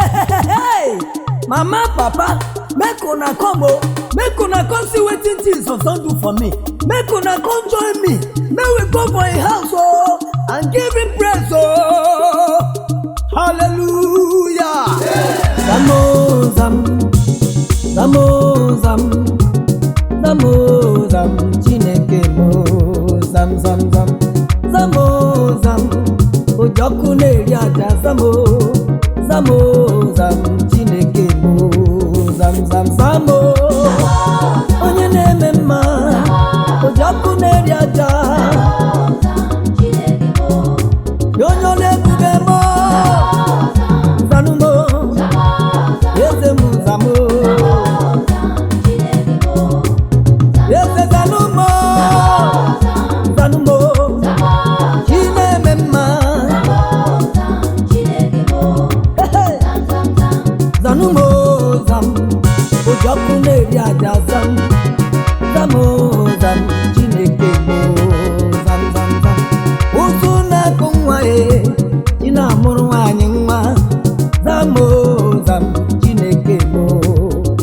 Hey, mama, papa, make una come o, make una come see wetin Jesus don do for me. Make una come join me, make we go for him house o and give him praise o. Hallelujah. Zamo zam, zamo zam, zamo zam, Chineke mo zam zam zam, zamo zam, ojọkụ na-eri aja zamo, zamo zam, Chineke mo zam zam zamo, onye na-eme mma, ojọkụ na-eri aja, ya onye ọla ebube mo, zanumo, eze m zamo, eze zanumo, zanumo, chi na-eme mma. Hey, zanumo zam, ojọkụ na-eri aja zam, zamo zam, Chineke mo zam zam zam. Ụzụ na-akụ nwa e, chi na-amụrụ nwaanyị nwa, zamo zam, Chineke mo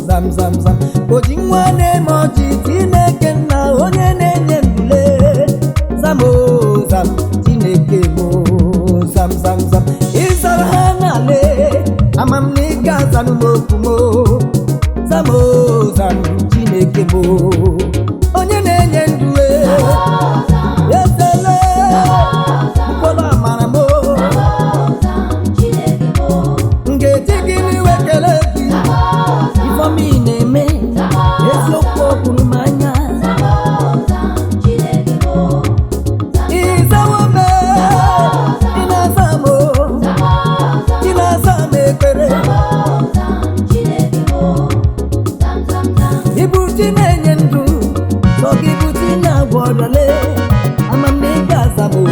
zam zam zam. Oji nwa na-eme ọchị, Chineke nna onye na-enye ndule, zamo zam, Chineke mo zam zam zam. Ịzara ha n'ala, ama m na ị ga-azanụ m okwu mo, zamo zam, Chineke mo, onye na-enye ndụ e, ezele mkpụrụ amara mo, m ga-eji gị n'iwe kelee gị. Ifeọma ị na-eme, eziokwu ọ bụrụ m anya. Ịzawo m, ị na-aza m o, ị na-aza m ekpere. Ịbụ chi na-enye ndụ, sọ gị bụ chi na-agwọ ọrịa lee. Ama m na ị ga-aza m o,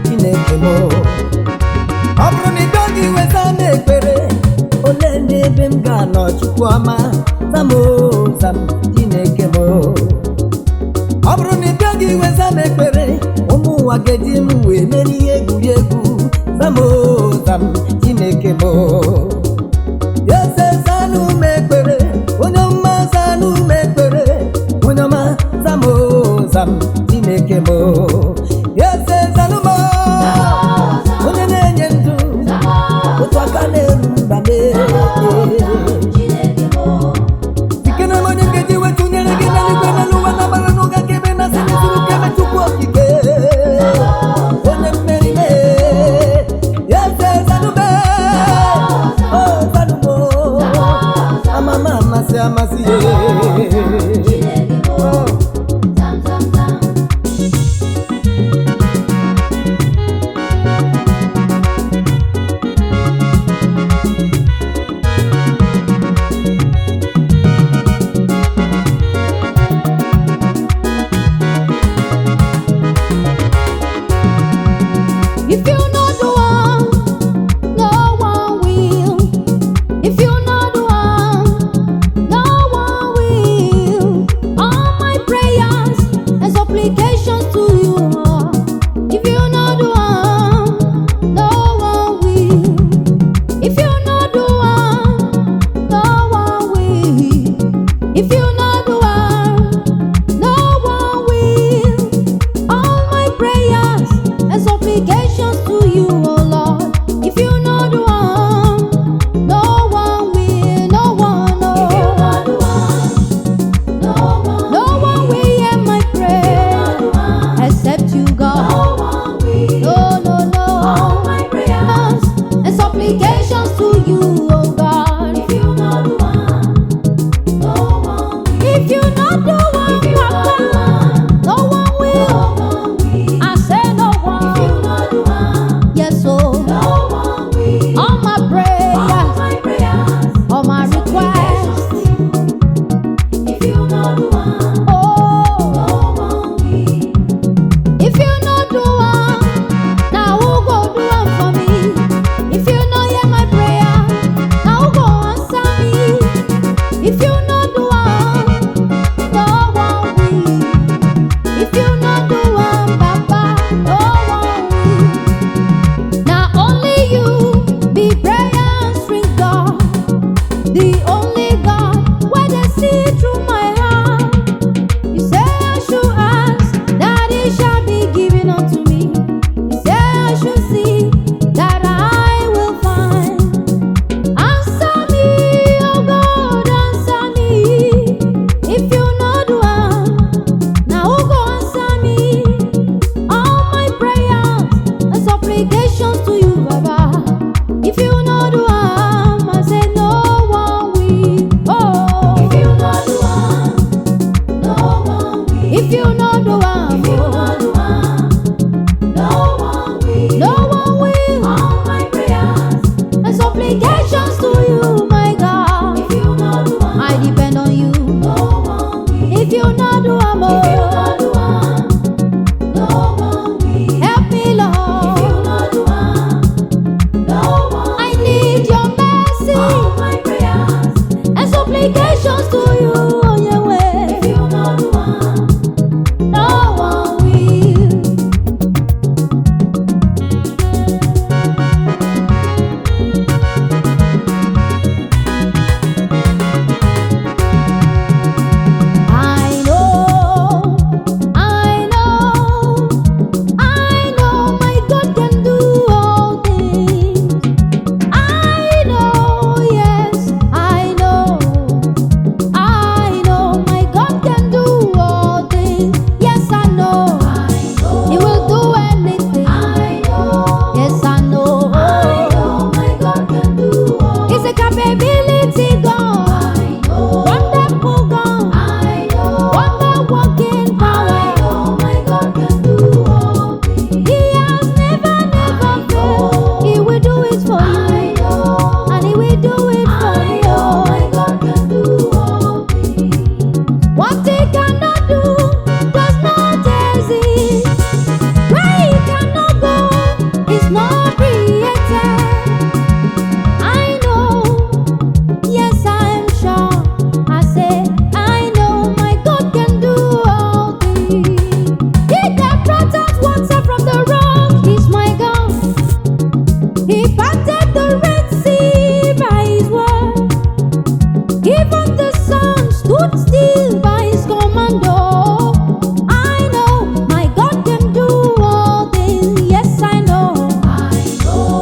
Chineke m o. Ọ bụrụ na ị bịaghị weza m ekpere, ole n'ebe m ga-anọ Chukwu ọma, za m o, za m, Chineke m o. Ọ bụrụ na ị bịaghị weza m ekpere, ụmụ ụwa ga-eji m wee mere ihe egwuregwu, za m o, za m, Chineke m o. Eze zanụ m ekpere, onye ọma zanụ m ekpere, onye ọma za m o, za m, Chineke m o. Eze zanụ m o, onye na-enye ndụ, otu aka na-eru mba mee. Dikene m onye nkeji wetụnyere gị n'eluigwe n'elu ụwa na gbara n'ụga ka ebe na-asị n'izuru ka eme Chukwu okike. Onye mmeri mee. Eze zanụ m, o zanụ m o. Amama amasị amasị ye. Oh. If you're not the one, no one will. If you're not the one, no one will. All my prayers and supplications to you are. If you're not the one, no one will. If you're not the one, no one will. If you're not the one, no one will. All my prayers and supplications to you, O created. I know, yes, I'm sure. I say, I know my God can do all things. He that brought out water from the rock is my God. He parted the Red Sea by his word. Even the sun stood still by his command. Oh, I know my God can do all things. Yes, I know. I know.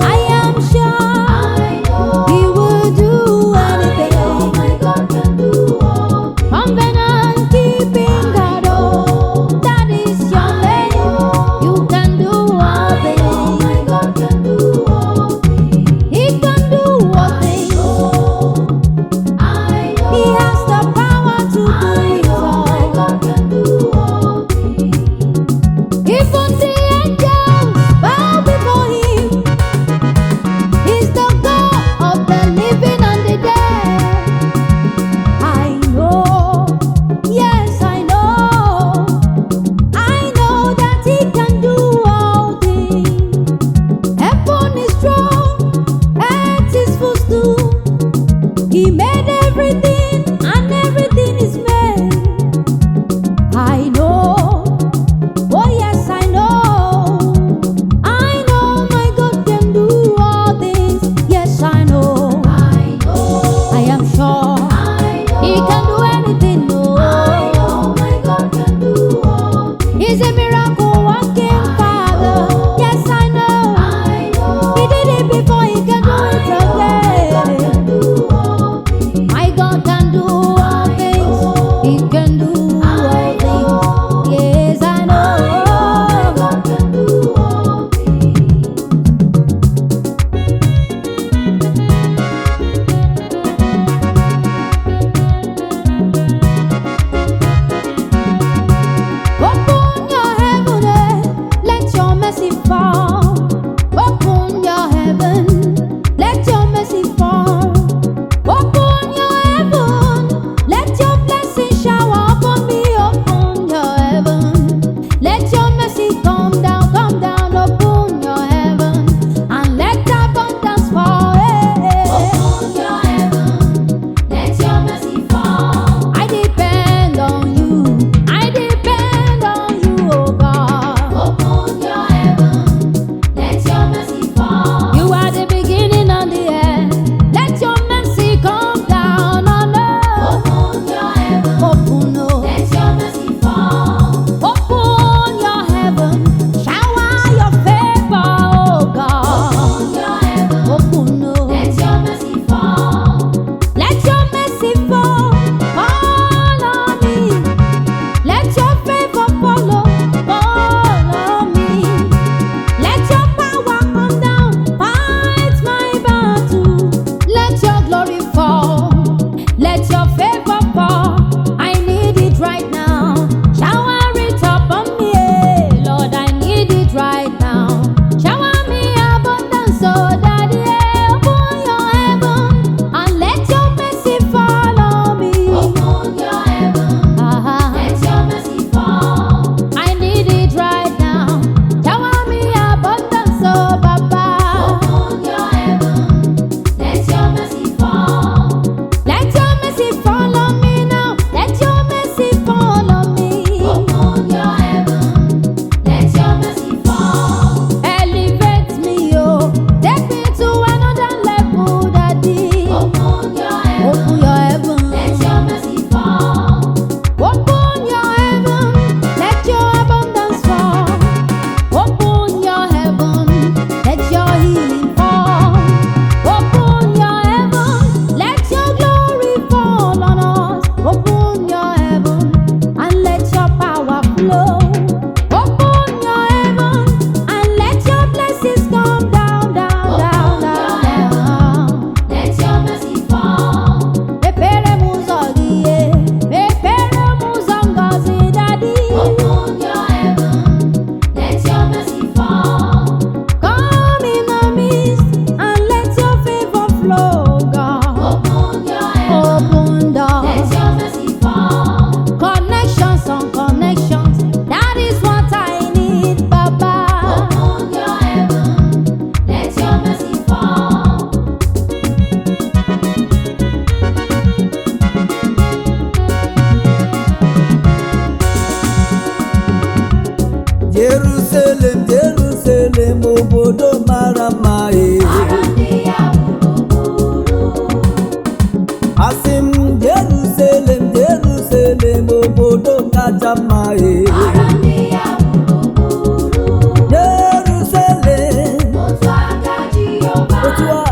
Otu a.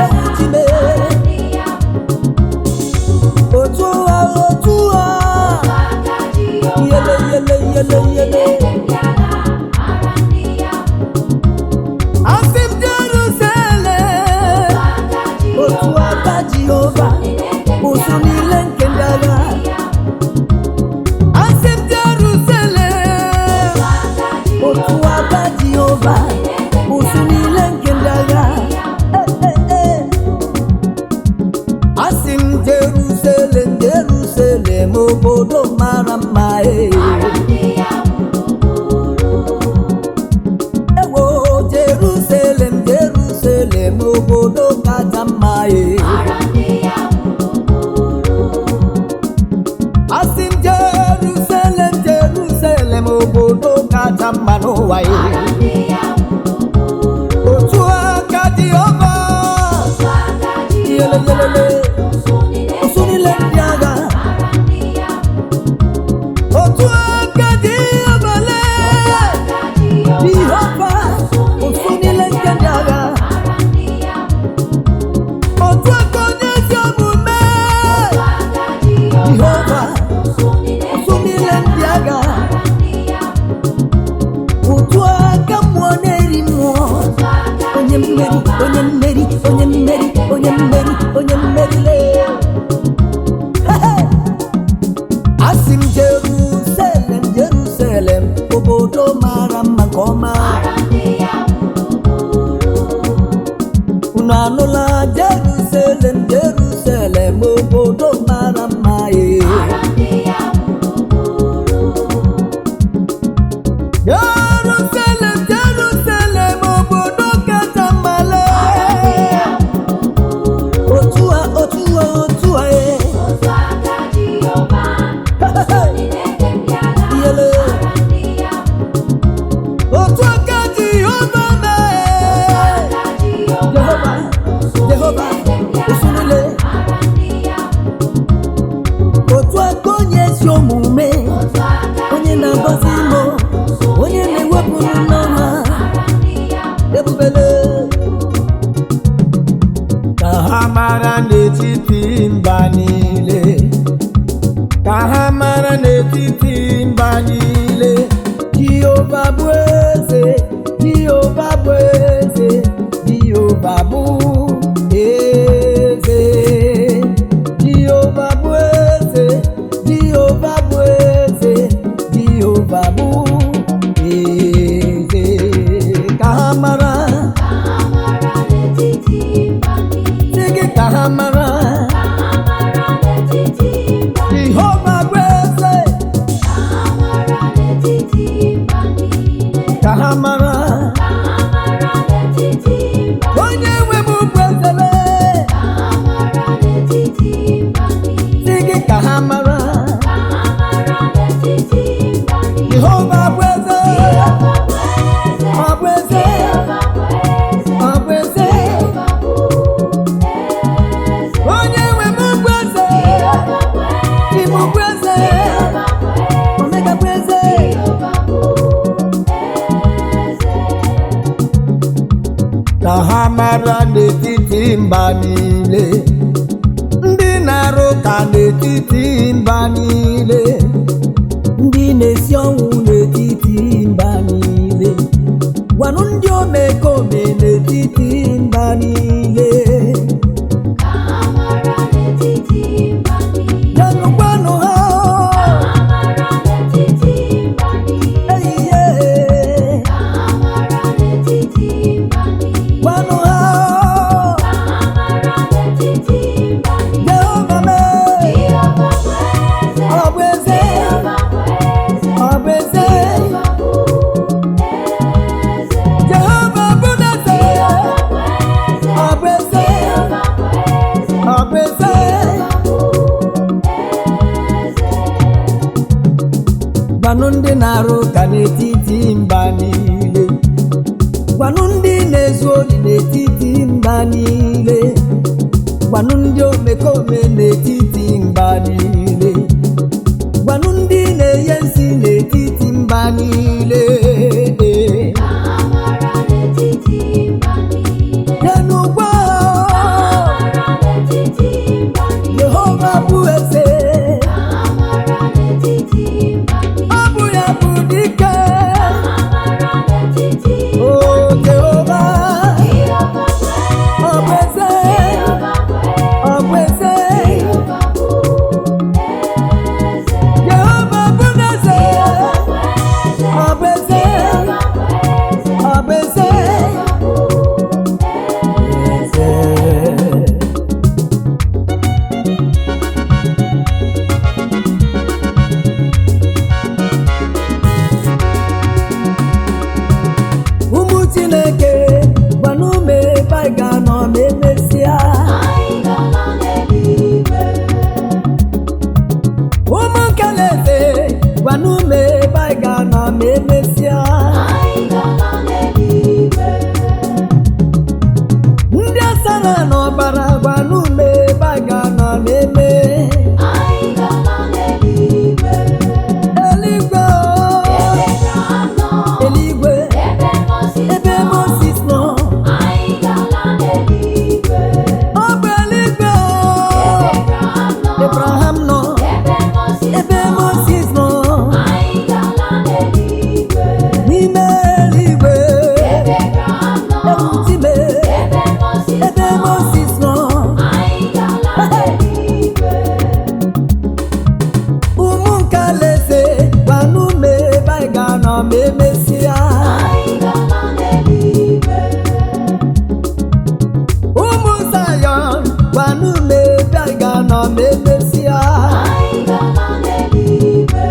Ewu Chime. Otu a, otu a. Yele, yele, yele, yele. Asị m Jerusalem, otu aka Jehova, ụsụ niile nke ndị agha. Asị m Jerusalem, otu aka Jehova, ụsụ niile nke ndị agha. Eh, eh, eh. Asị m Jerusalem, Jerusalem, obodo mara mma, eh. Ewo Jerusalem, Jerusalem, obodo kacha mma, eh. Asị m Jerusalem, Jerusalem, obodo kacha mma n'ụwa, eh. Otu aka Jehova, yele yelele, ụsụ niile ndị agha. Otu aka Jehova lee, Jehova, ụsụ niile nke ndị agha. Otu aka onye ezi omume, Jehova, ụsụ niile ndị agha. Otu aka mmụọ na-eri mmụọ, onye mmeri, onye mmeri, onye mmeri, onye mmeri, onye mmeri lee. Asị m Jerusalem, Jerusalem, obodo mara mma nke ọma. Unu anụla? Jerusalem, Jerusalem, obodo mara mma, ee. Jerusalem, Jerusalem, obodo kacha mma lee. Otu a, otu a, otu a, ee. Yele. Otu aka Jehova mee. Jehova, Jehova, osunile. Otu aka onye ezi omume, onye na-agọzi m, onye na-ewepụrụ n'ọnwa ebubele. Ka ha mara n'etiti mba niile, ka ha mara n'etiti mba niile, Jehova bụ eze, Jehova bụ eze, Jehova bụ eze. Jehova bụ eze, Jehova bụ eze, Jehova bụ eze. Ka ha mara, sị gị ka ha mara, Jehova bụ eze, ka ha mara, onye nwe m bụ ezele, sị gị ka ha mara, Jehova bụ eze, ọ bụ eze, ọ bụ eze, onye nwe m bụ eze, Ibu bụ eze, Omega bụ eze. Ka ha mara n'etiti mba niile, ndị na-arụ ụka n'etiti mba niile, Ndị na-esi ọnwụ n'etiti mba niile, gwanụ ndị omekome n'etiti mba niile. Bịanụ gwanụ ha, ehihie, gwanụ ha, Jehova mee, ọ bụ eze, ọ bụ eze, Jehova bụ eze, ọ bụ eze, ọ bụ eze. Gwanụ ndị na-arụ ụka n'etiti mba niile, gwanụ ndị na-ezu ori n'etiti mba niile, gwanụ ndị omekome n'etiti mba niile, gwanụ ndị na-enye nsị n'etiti mba niile. ga-anọ ma emesịa. Anyị ga-ala n'eluigwe.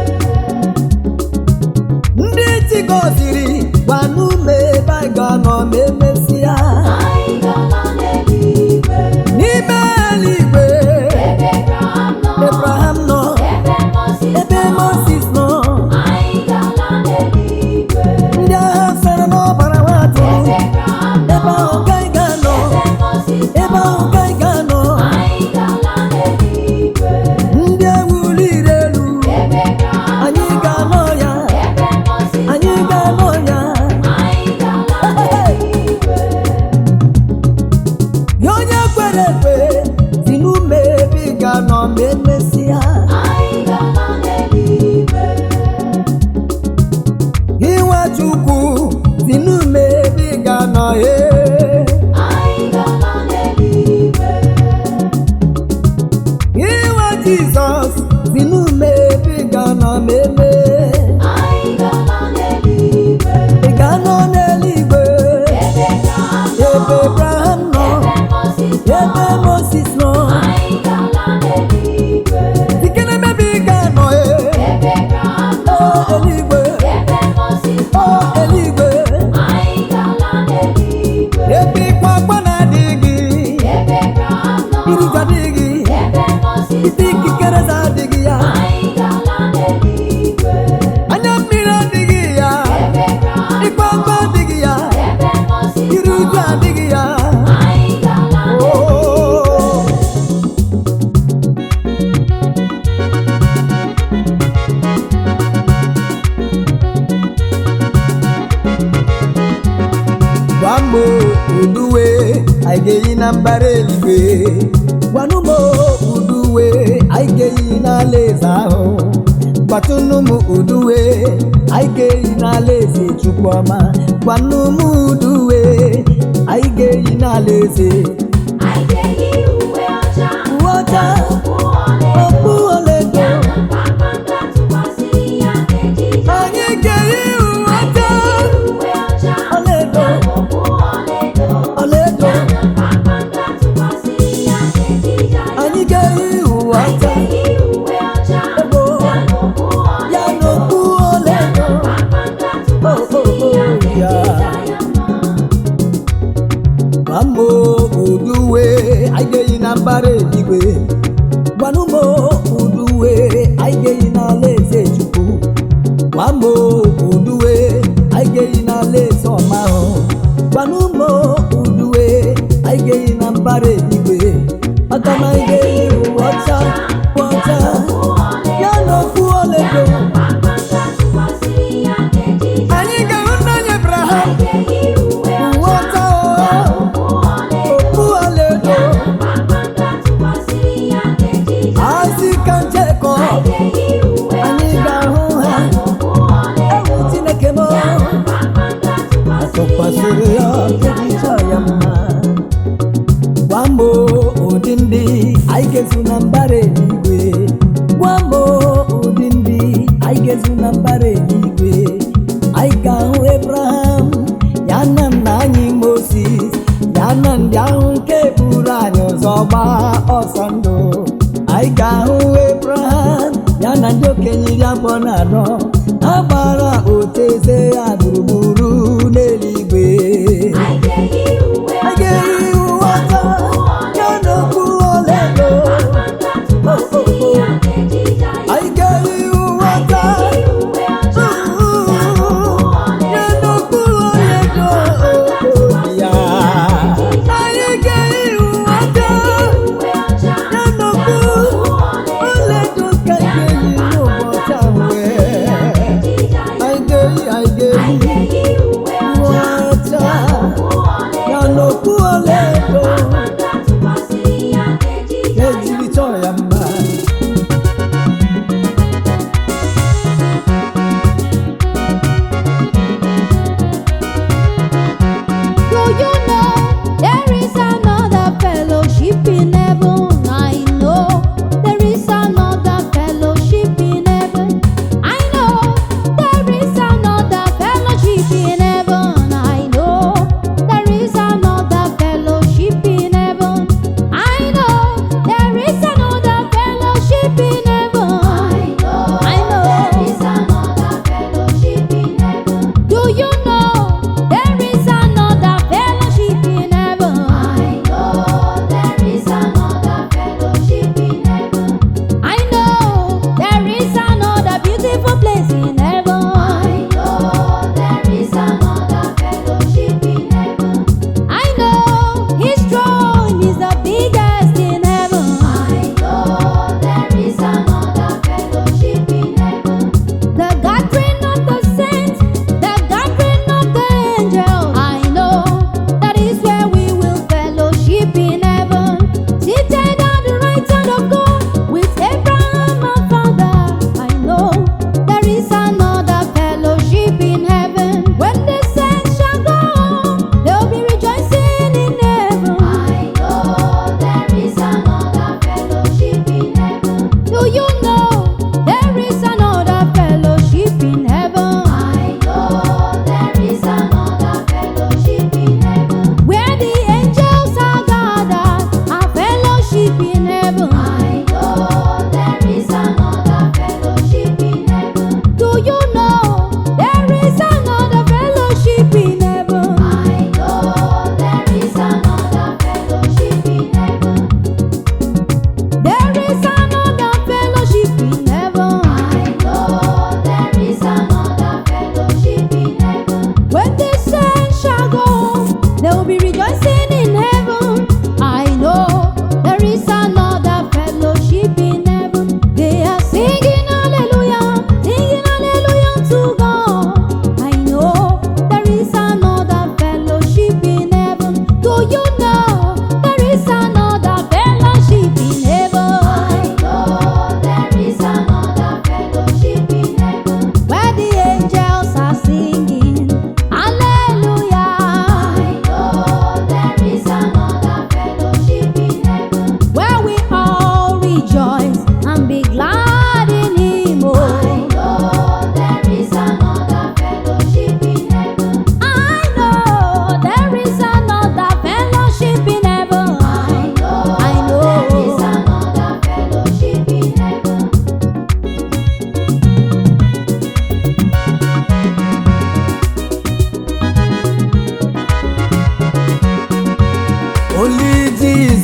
Ndị chi gọziri, gwanụ m ebe anyị ga-anọ ma emesịa. Anyị ga-ala n'eluigwe. N'ime eluigwe. Ebe Abraham nọ. Abraham nọ. Ebe Moses Ebe nọ. Moses nọ. Anyị ga-ala n'eluigwe. Ndị agha sara n'ọbara nwa atụrụ. Ebe Abraham nọ. Ebe ahụ ka anyị ga-anọ. Ebe Moses nọ. Ebe ahụ ka anyị ga-anọ. Anyị ga-ala n'eluigwe. Ndị ewuliri elu. Ebe Abraham Anyị nọ. ga-anọ ya. Ebe Moses Anyị nọ. ga-anọ ya. Anyị ga-ala n'eluigwe. Ya onye kwere ekwe si n'ume ebe ị ga-anọ ma emesịa. Anyị ga-ala n'eluigwe. Gị nwa Chukwu si n'ume ebe ị ga-anọ ee. Anyị ga-ala n'eluigwe. Gị nwa Jizọs si n'ume ebe ị ga-anọ ma eme. Anyị ga-ala n'eluigwe. Ị ga-anọ n'eluigwe. Ebe Abraham nọ. Ebe Abraham nọ. Ebe Moses nọ. Ebe Moses nọ. Anyị ga-ala n'eluigwe. Dikere ebe ị ga-anọ ee. Ebe Abraham nọ. O eluigwe. Ebe Moses O nọ. eluigwe. Anyị ga-ala n'eluigwe. Ebe ịkwa akwa na-adịghị. Ebe Abraham nọ. Iriju adịghị. Ebe Moses Ite nọ. ikikere eze adịghị ya. Anyị ga-ala n'eluigwe. Anya mmiri adịghị ya. Ebe Abraham Ịkwa akwa adịghị ya. Ebe Moses Iru uju nọ. adịghị ya. Anyị ga-ala n'eluigwe. Oh. Gwa m uduwe anyị ga-eyi na mbara eluigwe. Gwanụ m uduwe anyị ga-eyi n'ala eze ahụ. Gbatụnụ m uduwe anyị ga-eyi n'ala eze Chukwuọma. Gwanụ m uduwe anyị ga-eyi n'ala eze. Anyị ga-eyi uwe ọcha. Uwe ọcha, Okpu ọlaedo. okpu ọlaedo. Ya na kpakpando atụkwasịrị ya n'ejiji. Anyị ga-eyi uwe ọcha, Uwe ọcha. ọlaedo, Ya na okpu ọlaedo. ọlaedo. Ya na kpakpando atụkwasịrị ya n'ejiji ya. Anyị ga-eyi uwe Anyị ọcha, ga-eyi uwe ọcha. ego, Ya na okpu ya ọlaedo. na okpu Ya na ọlaedo. kpakpando atụkwasịrị ya n'ejiji ya mma. Gwamo uduwe anyị ga-eyi na mbara eluigwe. Gwanụmo uduwe anyị ga-eyi n'ala eze Chukwu. Gwamo uduwe anyị ga-eyi n'ala eze ọma ahụ. Gwanụmo uduwe anyị ga-eyi na mbara eluigwe. Maka na anyị ga-eyi uwe ọcha, uwe ọcha, ya na okpu ọlaedo. Kpakpando atụkwasịrị ya n'ejiji Anyị ga-ahụ nna anyị Abraham, Anyị ga-eyi uwe uwe ọcha. ọcha o, Okpu ọlaedo. okpu ọlaedo. Kpakpando atụkwasịrị ya n'ejiji Isaac and Jacob, Anyị ga-eyi uwe anyị ọcha. ga-ahụ ha. Okpu ọlaedo. Ewu Chineke m Kpakpando tụkwasịrị ya kedu chọọ ya mma. Gwa m ụdị ndị anyị ga-ezu na mbara eluigwe. Gwa m ụdị ndị anyị ga-ezu na mbara eluigwe. Anyị ga-ahụ Abraham ya na nna anyị Moses ya na ndị ahụ nke buru anyị ụzọ gbaa ọsọ ndụ. Anyị ga-ahụ Abraham ya na ndị okenye 24 ha gbara ocheeze ya gburugburu n'eluigwe. Anyị ga-eyi uwe Anyị ga-eyi uwe ọcha ya na okpu ọlaedo. Kpakpando atụkwasịrị ya n'ejiji anyị. Anyị ga-eyi uwe ọcha Anyị ga-eyi uwe ọcha. ya na okpu ọlaedo. Ya. Anyị ga-eyi uwe ọcha Uwe ọcha. ya na okpu ọlaedo ka anyị ga-eyi n'ụbọchị ahụ. Ejiji anyị. Anyị ga-eyi, anyị ga-eyi Anyị ga-eyi uwe uwe ọcha. ọcha Okpu ọlaedo. ya na okpu ọlaedo. Kpakpando atụkwasịrị ya n'ejiji anyị. Ejiri chọọ ya mma. Do you know there is another fellowship in heaven? I know there is another fellowship in heaven. I know there is another fellowship in heaven. I know there is another fellowship in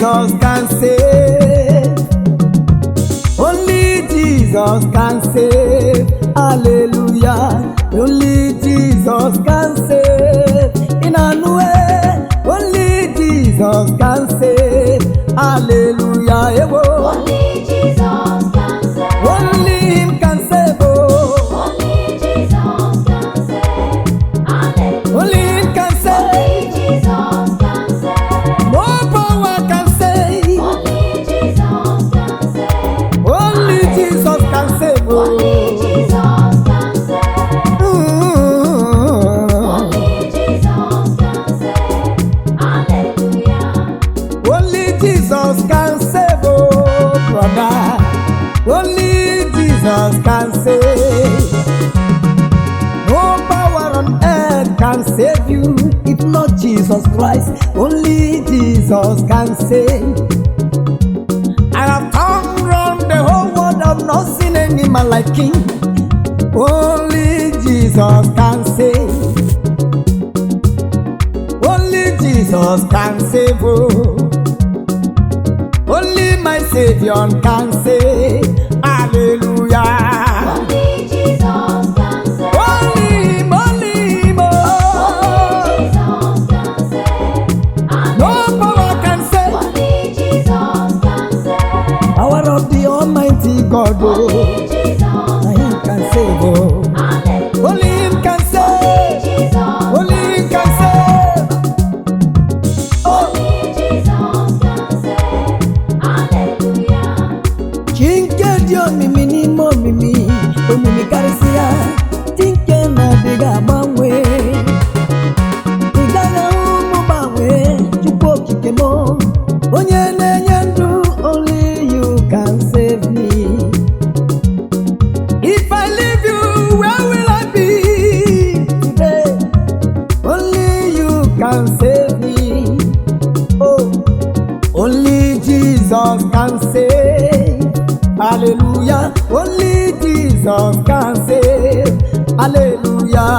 Jesus can save. Only Jesus can save. Hallelujah. Only Jesus can save. In a way, only Jesus can save. Hallelujah. Ewo. Only Jesus can save. Only Him can save. Oh. Only Jesus can save. Hallelujah. Only Him can save. Only Jesus can save. No power can save. Only Jesus can save. Only Jesus can save. Only Oh. Jesus can save. Mm. Only Jesus can save. Hallelujah. Only Jesus can save, oh brother. Only Jesus can save. No power on earth can save you if not Jesus Christ. Only Jesus can save. I have turned round the whole world, I've not seen any man like him. Only Jesus can save. Only Jesus can save. Oh. Only my Savior can save. Hallelujah. Only Jesus can save. Only him, only him, oh. Only Jesus can save. No power can save. Only Jesus can save. Power of the Almighty God, oh. Only Jesus Na him can save, oh. Hallelujah. Only him can save. Jesus Only him can save. Oh. Only Jesus can save. Hallelujah. Chi nke dị omimi n'ime omimi, omimi karịsịa, chi nke na-adịghị agbanwe. Ị gaghị ahụ ụmụ gbanwee, Chukwu okike m, onye na-enye ndụ, only you can save me. If I leave you, where will I be today? Only you can save me. Oh. Only Jesus can save. Hallelujah. Only Jesus can save. Hallelujah.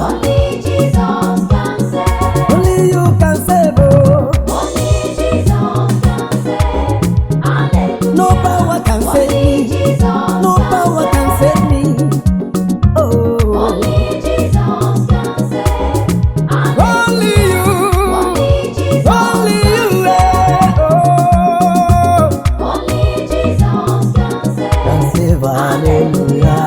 Only Jesus can save. Only you can save. Oh. Only Jesus can save. Hallelujah. No power can save Only me. Jesus No power can save me. Oh. Only Jesus can save. Only you. Only Jesus Only you. Eh, oh. Only Jesus can save. Can save. Hallelujah.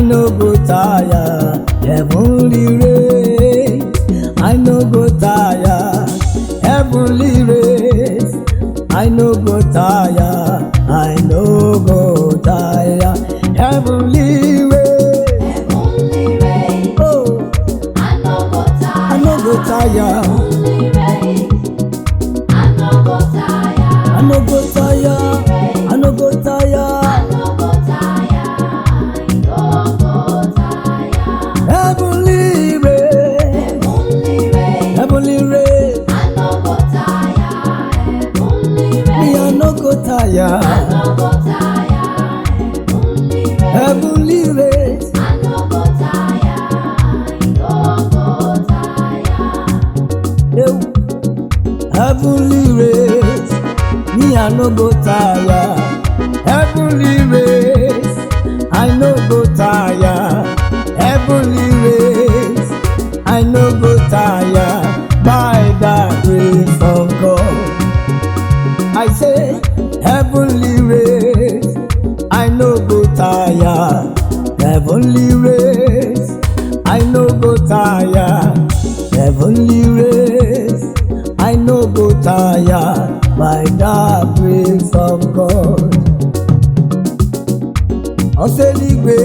no go tire. Heavenly race, I no go tire. Heavenly race, I no go tire. I no go tire. Heavenly race, Heavenly race, oh, I no go I no go tire. tire. Heavenly race, I no go tire. I no go tire. I no go tire. I no go tire. I no go tire. Heavenly race, Heavenly race, heavenly race. I no go tire. Heavenly Me, race, I no go tire. I no go tire. Heavenly race, Heavenly race, I no go tire. I no go tire. ew. Heavenly race. Me, I no go tire. Heavenly race, I no go tire. Heavenly race, I no go tire. By the grace of God. I say, heavenly race, I no go tire. Heavenly race, I no go tire. Heavenly race, I no go tire. By the grace of God. Ọsọ eluigwe,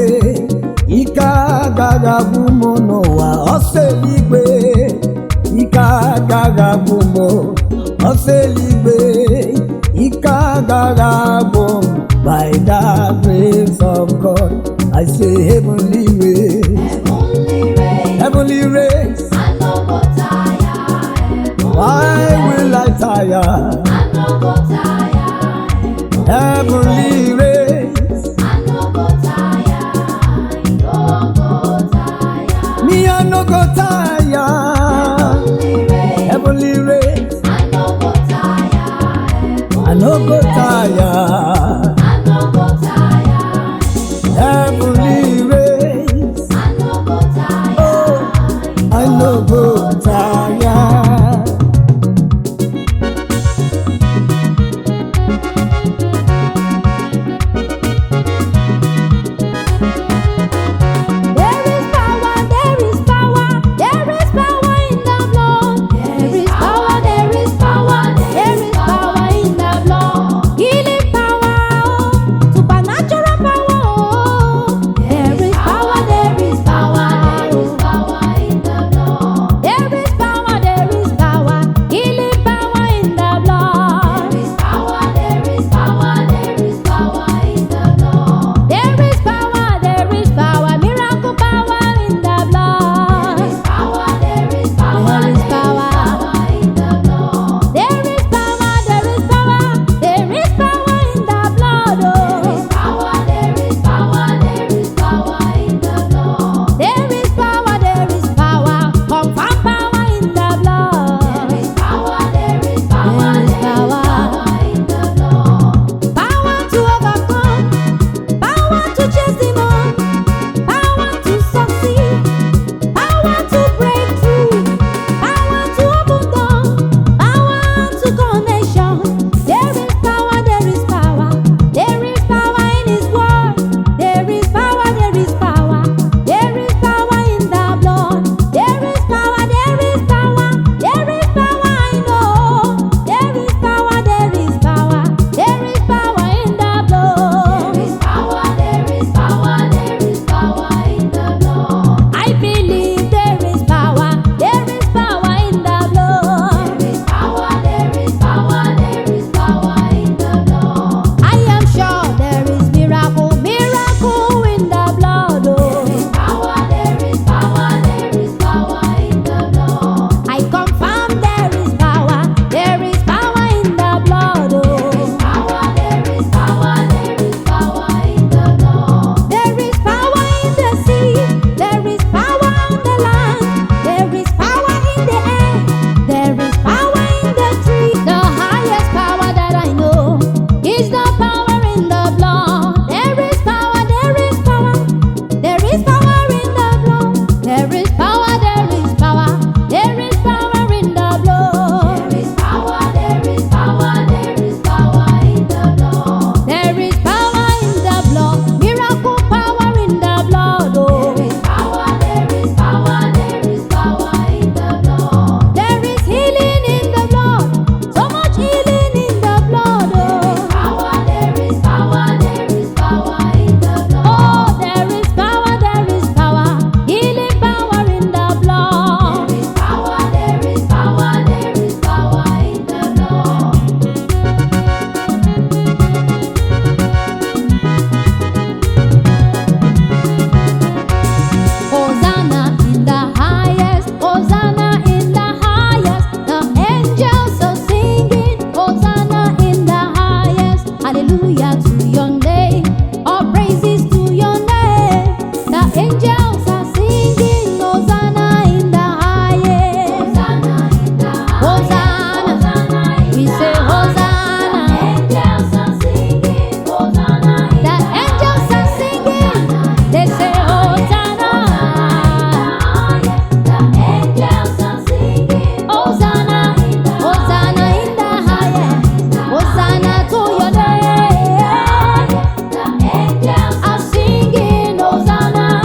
ike agaghị agwụ m n'ụwa. Ọsọ eluigwe, ike agaghị agwụ m. Ọsọ eluigwe, ike agaghị agwụ m. By the grace of God, I say heavenly race, Heavenly race, heavenly race. I no go tire. Why will I tire? I no go tire. Heavenly race, I no go tire. I no go tire. Me I no go tire. Heavenly race, Heavenly race, I no go tire. I no go tire. I no go tire. Heavenly race, angels are singing, Hosanna in the highest. Hosanna, we say Hosanna. The angels are singing, they say Hosanna. Hosanna, Hosanna in the highest. Hosanna to your name. Are singing Hosanna.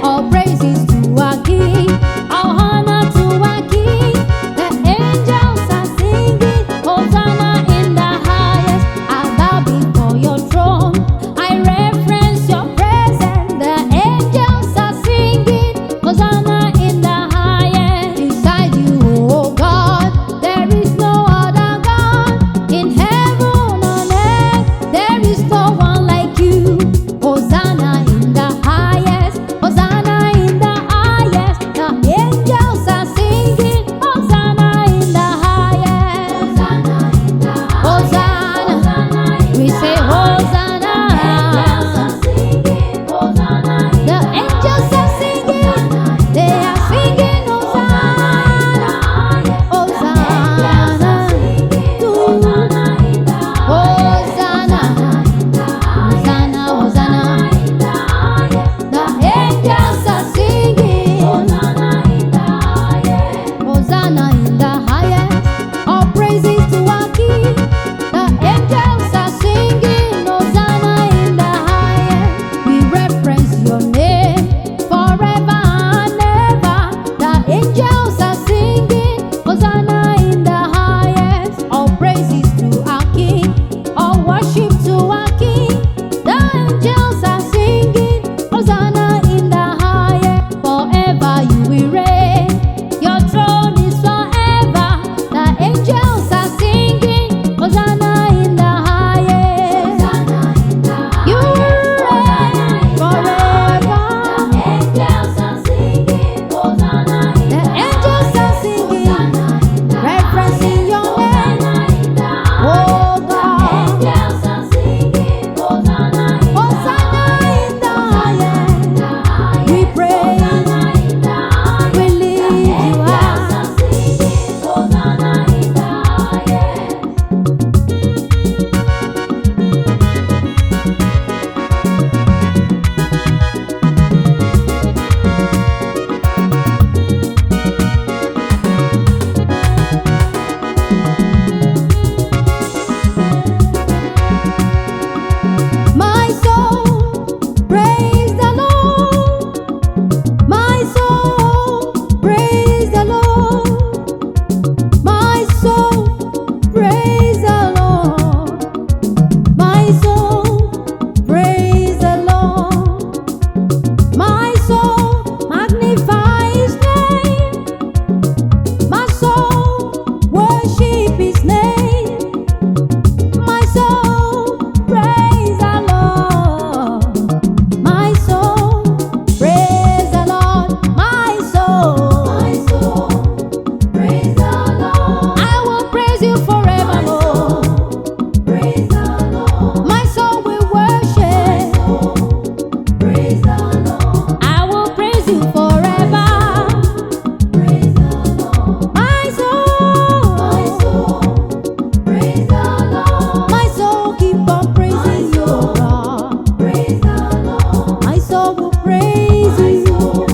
All praises to our King, all honor to our King. The angels are singing Hosanna in the highest. I bow before your throne, I reverence your presence. The angels are singing Hosanna in the highest. Beside you, O God, there is no other God. In heaven on earth, there is no one like you. Hosanna in the highest, Hosanna in the highest. The angels are singing Hosanna in the highest. Hosanna, we say Hosanna. The angels are singing, they are singing Hosanna, Hosanna, to Hosanna, Hosanna, Hosanna. The angels are singing Hosanna in the highest. All praises to our King. The angels are singing Hosanna in the highest. We reference your name forever and ever. The angels are singing Hosanna in the highest. All praises to our King. All worship to our King. The angels are singing Hosanna in the highest. Forever you will reign. Your throne is forever. The angels are singing Hosanna in the highest. You reign forever. The angels are singing, reverencing your name. Oh God, Hosanna in the highest. We praise, we lift you up. My soul, praise the Lord. My soul, praise the Lord. My soul, praise the Lord. My soul, praise the Lord. My soul, magnify His name. My soul, worship His name. My soul, praise the Lord. My soul, praise the Lord. My soul, My soul, praise the Lord. I will praise you forevermore. Praise the Lord. My soul will worship. Praise the Lord. I will praise you forever. Praise the Lord. My soul, My soul, praise the Lord. my soul keep on praising you, God. Praise the Lord. My soul will praise My you. soul,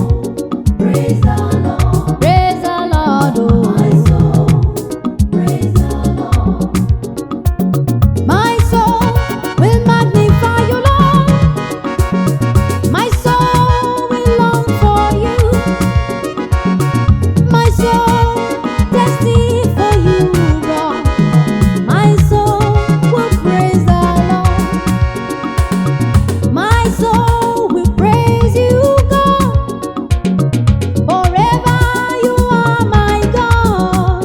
praise the Lord. Praise the Lord, oh. My soul, praise the Lord. My soul will magnify you, Lord. My soul will long for you. My soul thirsty for you, God. My soul will praise the Lord. My soul will praise you, God. Forever you are my God.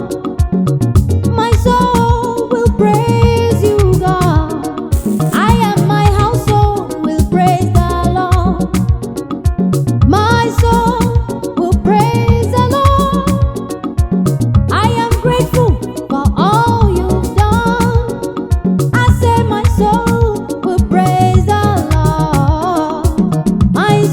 My soul will praise you, God. I and my household will praise the Lord. My soul will praise the Lord. I am grateful for all you've done. I say my soul will praise the Lord. My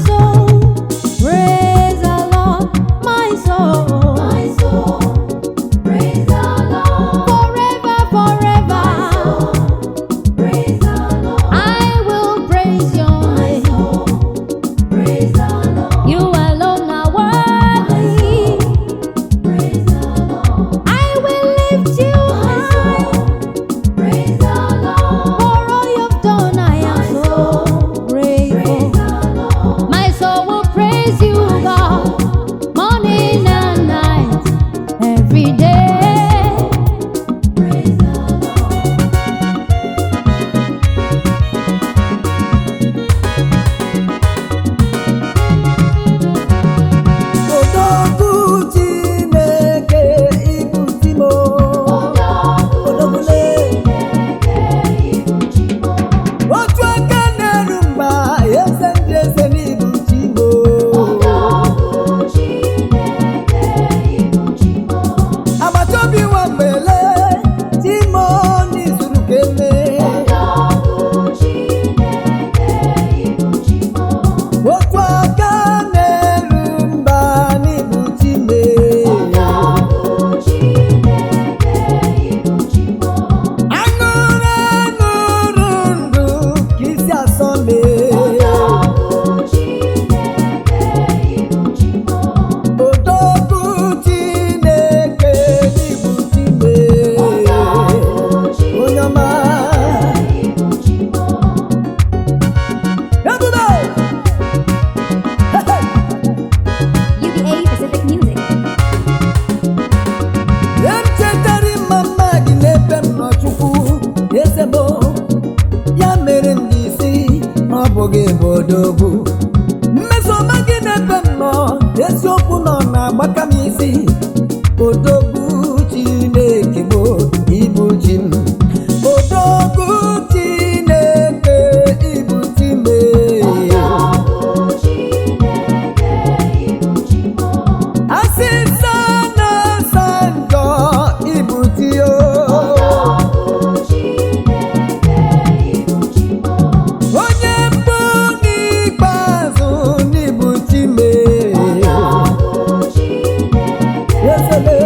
Odogwu, mmesoma gị na-ebe m nọ, eziokwu nọ na-agbaka m isi. Odogwu Chineke bụ ibu chi m. Odogwu Chineke, ibu chi m. Asịsa na-asa njọ, ibu chi o. Onye mbụ n'ikpeazụ, n'ibu chi m. Ezele.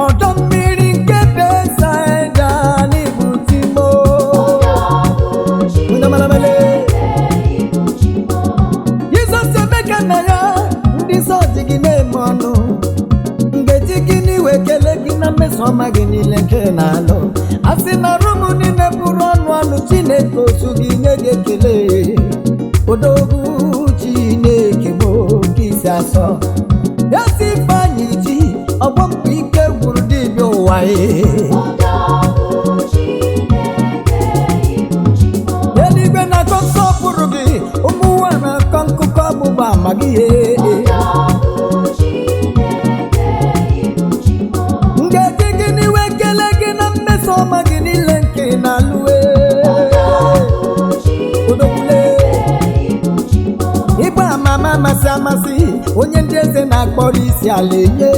Ọdọ mmiri nke Besaida, n'ibu chi m o. Unamalamale. Jizọs, emeka na ya ndị nsọ ji gị na-eme ọnụ. Ngeji gị n'iwe kele gị na mmeso ọma gị niile nke na-alụ. A sị na rum niile bụrụ ọnụ ọnụ, Chineke otu gị nye gị ekele. Odogwu Chineke bụ ka isi asọ ya si Ifeanyị ji ọgbọ mkpa ike gwụrụ dibịa ụwa e. Eluigwe na-akọ nsọpụrụ gị, ụmụ ụwa na-akọ nkụkọ ọgbụgba ama gị ye. Ngeji gị n'iwe kele gị na mmeso ọma gị niile nke na-alụwe. Odokwule. Ịgba ama ama amasị amasị, onye ndị eze na-akpọrọ isi ala enye.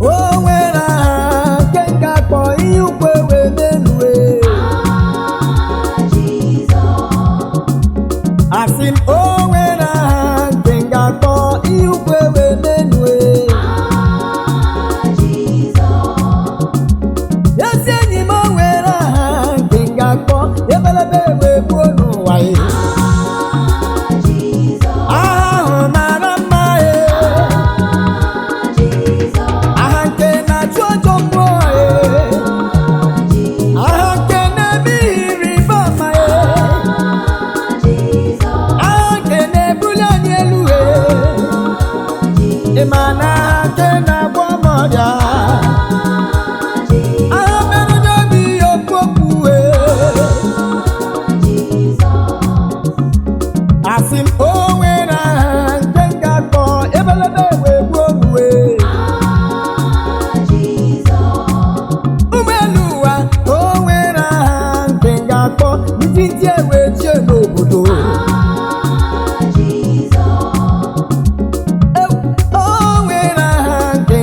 O nwere aha nke m ga-akpọ ihe ukwe wee menue. Asị m, o nwere aha nke m ga-akpọ ihe ukwe wee menue. Ezi enyi m, o nwere aha nke m ga-akpọ ebelebe wee gbuo n'ụwa ya. Aha ahụ mara mma e. Aha nke na-achụ ọjọọ mmụọ e. Aha nke na-eme ihe ịrịba ama e. Aha nke na-ebuli anyị elu e. Ị ma na aha nke na-agwọ m ọrịa. Aha mere n'obi ya okwu okwu e. Asị m, o nwere aha nke m ga-akpọ ebelebe wee gbuo ogbue. Ụgbọelu ụwa, o nwere aha nke m ga-akpọ ndị ndị ewe chie n'obodo. O nwere aha nke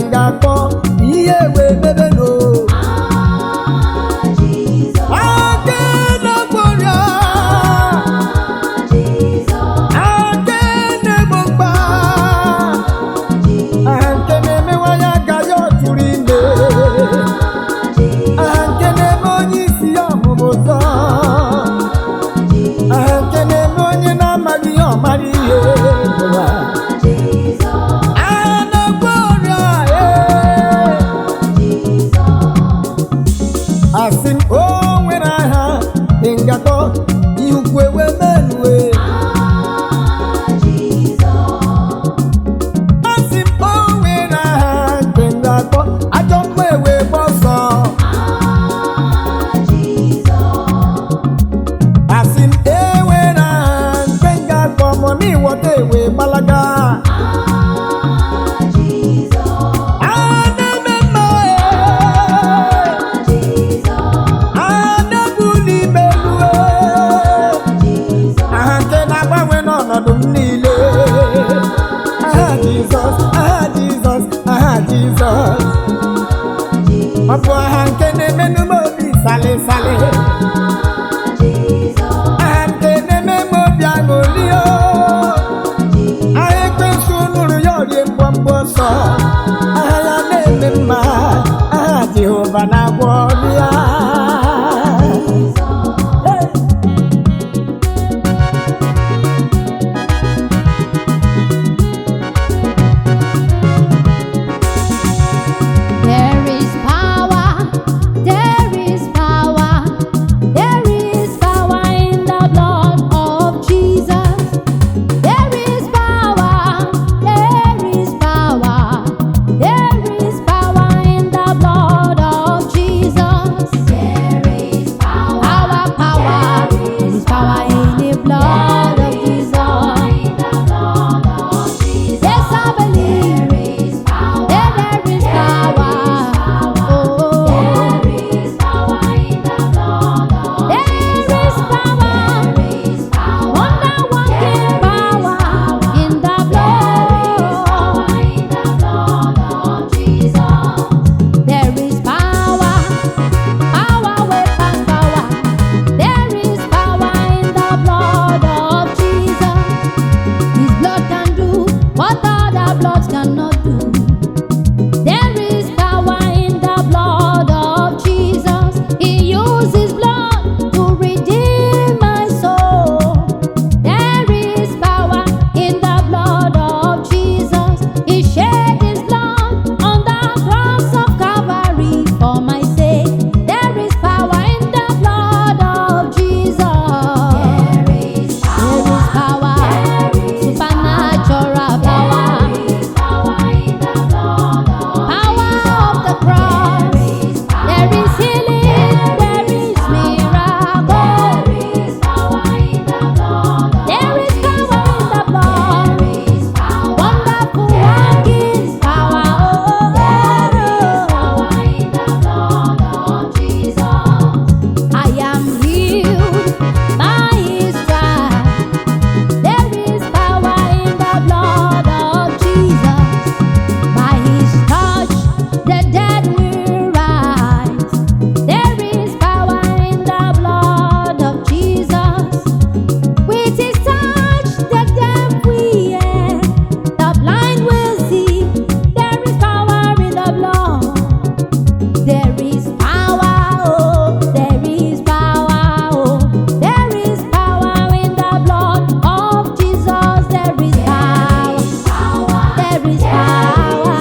There is power.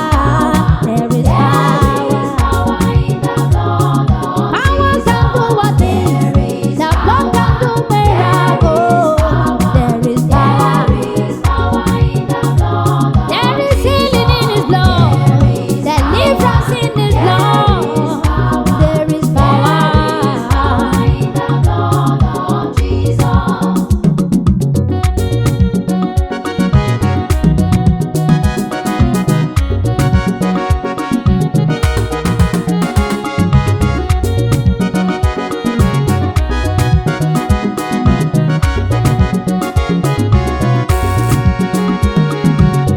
There is power. Power can do what things. The blood can do miracles. There is power. There is healing in His blood. Deliverance in His blood. There is power.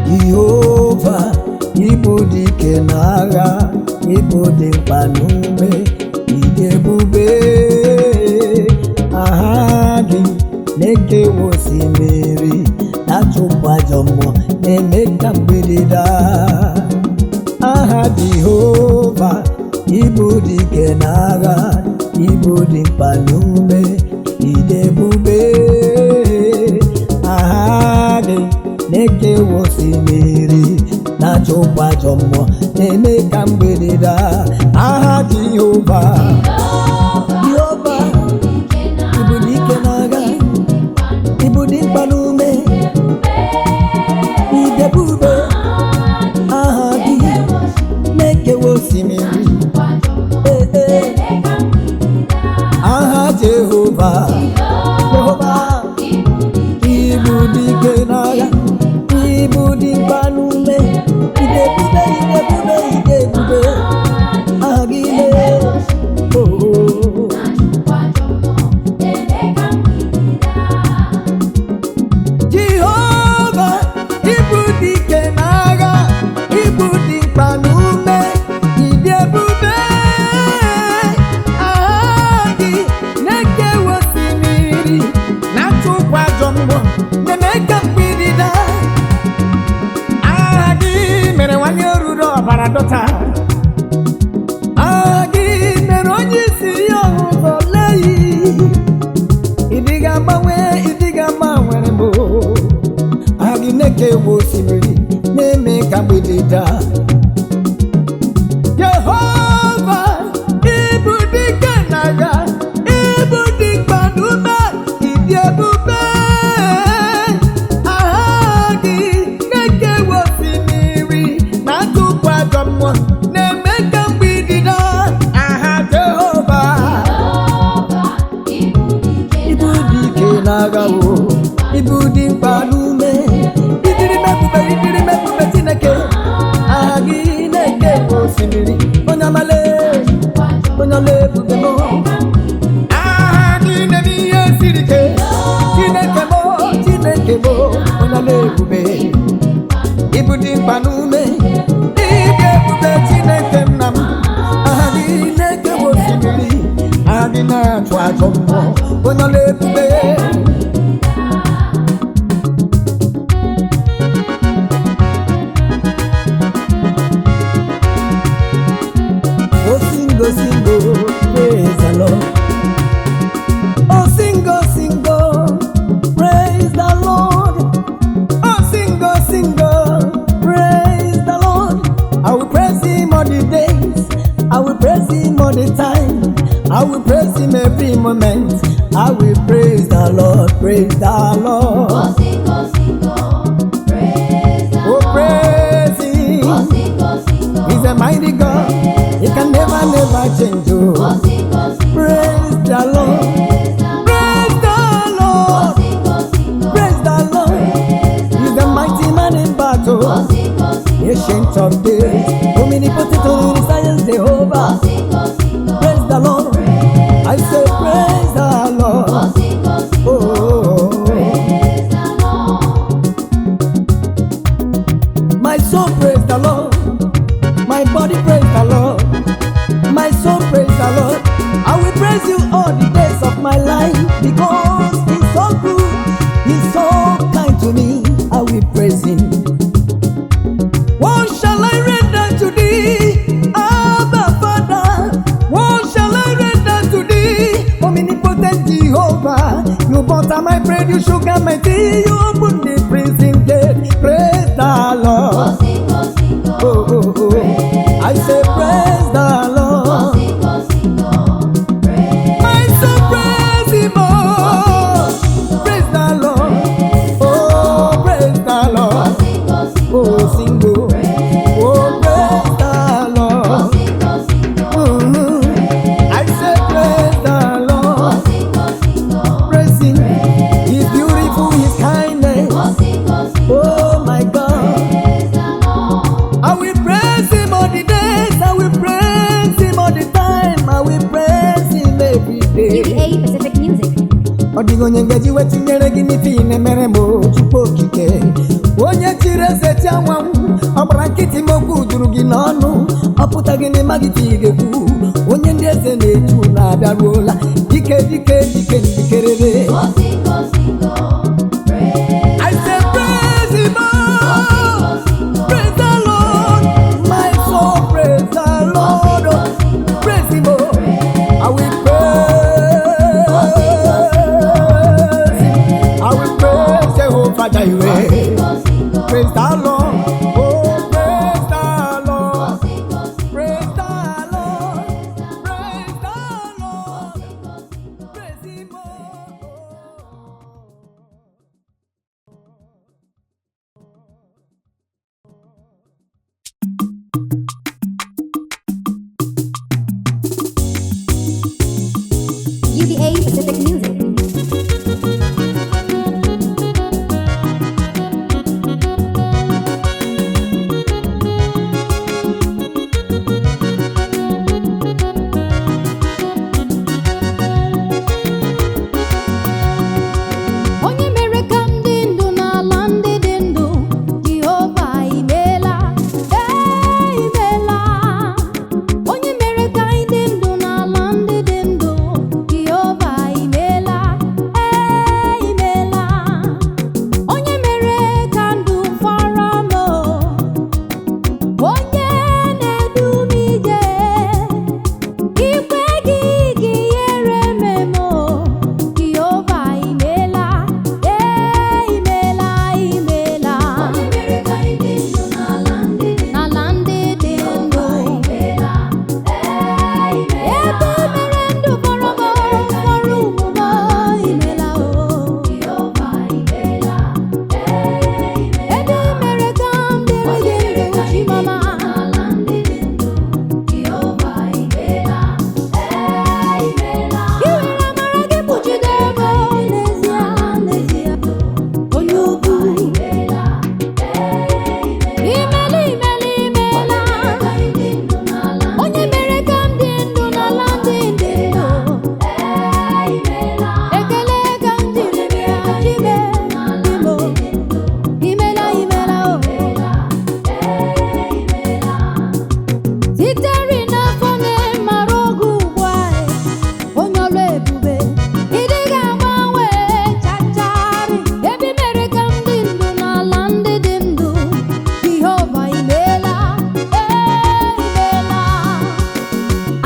Jehova, ịbụ dike n'agha, ịbụ dị mkpa n'ume, ịdị ebube. Aha gị na-ekewa osimiri, na-achụpụ ajọ mmụọ, na-eme ka mgbidi daa. Aha Jehova, ịbụ dike n'agha, ịbụ dị mkpa n'ume, ịdị ebube. Aha gị na-ekewa osimiri, na-achụpụ ajọ mmụọ, na-eme ka mgbidi daa. Aha Jehova, Jehova, ịbụ dike n'agha, ịbụ dị mkpa n'ume, ịdị ebube. Aha gị na-ekewa osimiri. Ee, ee. Aha Jehova, Jehova, ịbụ dike n'agha, ịbụ dimkpa n'ume, ịdị ebube, ịdị ebube, ịdị ebube. Aha gị na- oh, oh. Jehova, ịbụ dike n'agha, ịbụ dimkpa n'ume, ịdị ebube. Aha gị na-ekewa osimiri, na-achụkwa ajọ mmụọ, na-eme ka mgbidi daa. Aha gị mere nwanyị oruru ọbara dọta. Aha gị mere onye isi ya ọhụzọ leyi. Ịdịghị agbanwe, ịdịghị agbanwere mbụ. Aha gị na-ekewa osimiri, na-eme ka mgbidi daa. Jehova, ịbụ dike n'agha, ịbụ dimkpa n'ume, ịdị ebube. Aha gị na-ekewa osimiri, na-atụpụ ajọ mmụọ, na-eme ka mgbidi daa. Aha Jehova, ịbụ dike n'agha o, ịbụ dimkpa n'ume, ịdịrị m ebube, ịdịrị m ebube Chineke. Aha gị na-ekewa osimiri, onye amala, onye ọla ebube m. Aha gị na-eme ihe siri ike, Chineke m, Chineke m, onye ọla ebube. Ịbụ dimkpa n'ume, ịdị ebube Chineke nna m. Aha gị na-ekewa osimiri, aha gị na-achụ ajọ mmụọ, onye ọla ebube. Oh, singo, singo, praise the Lord. Oh, singo, singo, praise the Lord. Oh, singo, singo, praise the Lord. I will praise Him all the days. I will praise Him all the time. I will praise Him every moment. I will praise the Lord, praise the Lord. Oh, sing, oh, sing, oh, praise the Oh, Lord. praise Him. Oh, sing, oh, sing, oh, He's a mighty God. He can never, never change you. oh, sing, oh, sing, oh, Praise the Lord. praise the Lord. Praise the Oh, Lord. sing, oh, sing, oh, Praise the Lord. praise the He's the mighty man in battle. Oh, sing, oh, sing, oh, Ancient of days. Omnipotent, omniscient Jehovah. oh, sing, oh, sing, oh, Praise the Lord. praise I the say, Lord. praise the Lord. Oh, sing, oh, sing, Oh, oh, oh, oh. praise the Lord. My soul praise the Lord. My body praise the Lord. My soul praise the Lord. I will praise you all the days of my life because He's so good. He's so kind to me. I will praise Him. What shall I render to thee, Abba Father? What shall I render to thee, omnipotent Jehovah? You butter my bread, you sugar my tea, you open the prison gate. Praise the Lord. Oh, sing, onye ngeji wetinyere gị n'ife ị na-emere m o, Chukwu okike. Onye chiri eze chi anwanwụ, ọ gbara nkịtị m, okwu juru gị n'ọnụ, ọ pụta gị n'ịma gị ka ị ga-ekwu. Onye ndị eze na-echu na-abịaruola, dike dike dike ndikerere. Go sing, go sing, go. Praise I say praise him, Go oh. sing, go sing, go. Praise the Lord, my soul, praise the Lord, oh. Praise him, oh. I will praise him. I will praise Jehovah Jireh. Sing, go sing, go. Praise the Lord, oh, praise the Lord. Sing, go sing, Praise the Lord, praise the Lord, go sing, go. praise him, oh. UBA Pacific Music. Onye mere ka m dị ndụ n'ala ndị dị ndụ, Jehova imeela, ee imeela. Onye mere ka anyị dị ndụ n'ala ndị dị ndụ, Jehova imeela, ee imeela. Onye mere ka ndụ fọrọ m, onye na-edu m ije, ikwe gị gị nyere m emo, Jehova imeela, ee imeela imeela. Onye mere ka anyị dị ndụ n'ala ndị dị ndụ. N'ala ndị dị ndụ, Imeela, ee imeela. ebe mere ndụ fọrọ m, fọrọ ugbu m, imeela o. Jehova imeela, ee imeela. Ebe mere ka m dịrị Onye gị mere ndụ, ka anyị dị Chimama. ndụ n'ala ndị dị ndụ. Jehova imeela, ee imeela. I were amara gị kpuchidere m n'ezie, n'ezie, onye ukwu. Imeela, ee imeela. Imela, imela, imela. Onye mere ka anyị dị ndụ n'ala Onye mere ka m dị ndụ n'ala ndị dị ndụ. ee imeela. Ekele ka m jiri bịa chime imo. Imela, imela o. Sitere n'afọ na-emara oge ugbu a, onye ọrụ ebube, ị dịghị agbanwe chacharị. Ebe i mere ka m dị ndụ n'ala ndị dị ndụ, Jehova imeela, ee imeela.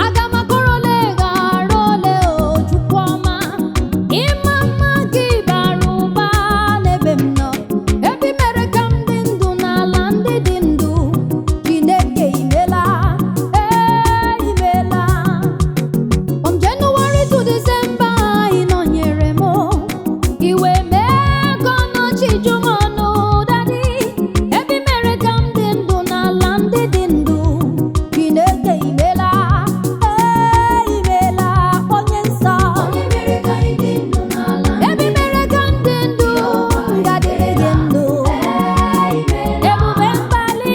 Aga m akọrọ ole ghara ole o Chukwu ọma, ịma mma gị bara ụba n'ebe m nọ. Ebe i mere ka m dị ndụ n'ala ndị dị ndụ, Chineke imeela, ee imeela. From January to December, ị nọnyere m, iwe mee ka ọnọchi ju m ọnụ, Daddy. Ebe i mere ka m dị ndụ n'ala ndị dị ndụ, Chineke imeela, ee imeela, onye nsọ. Onye mere ka anyị dị ndụ n'ala Ebe i mere ka m dị ndụ, m ga-adịrị gị ndụ. ee imeela. Ebube mbali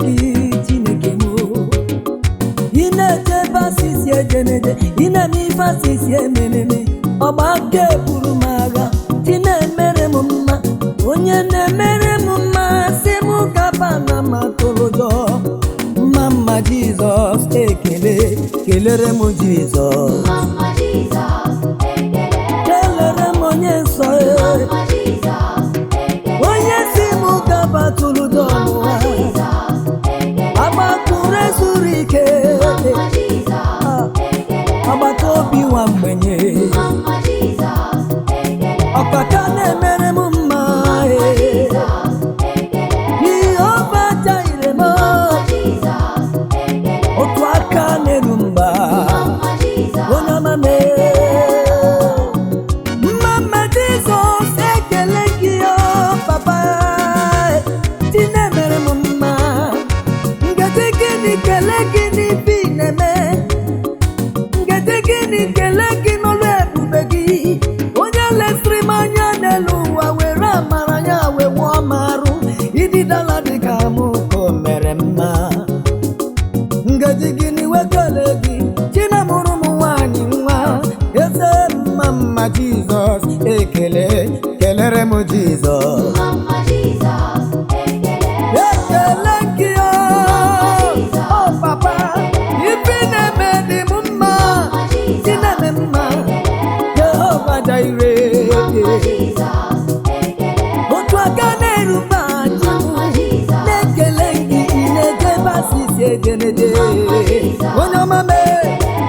gị Chineke m ị na-eche ebe asịsị ejeneje ị na-eme ife asịsị emereme ọgba aka eburu m agha chi na-emere m mma onye na-emere m mma si m gaba na ma tụrụ ụjọ mma mma Jizọs ekele kelere m Jizọs Mama Jizọs ekele kelere m onye nsọ e. Mama Jizọs ekele Onye si m gaba tụrụ ụjọ Mama n'ụwa Jizọs ekele agbakụrụ ezuru ike Mama Jizọs ekele agbata obi nwa mgbenye Mama Jizọs ekele ọkaka na-emere m mma e. Jizọs ekele Jehova jaire m Jizọs ekele otu aka na-eru mba Mama Jizọs onye ọma mee mma mma Jizọs ekele gị o papa chi na-emere m mma ngaji gịnị kele gị n'ife ị na-eme ngaji gịnị kele gị n'ọlụ ebube gị onye lesịrị m anya n'elu ụwa were amara ya wee wụọ m arụ ididala dịka mụ ka o mere mma ngaji gịnị wekele gị chinamụrụ m nwanyị nwa eze mma mma Jizọs ekele kelere m Jizọs Mama Jizọs ekele ekele gị o o papa ife na-eme dị m mma chi na-eme mma Jehova Jaire Mama Jizọs ekele otu aka na-eru mba chi m na-ekele gị ị na-ejebe asịsị ejeneje onye ọma mee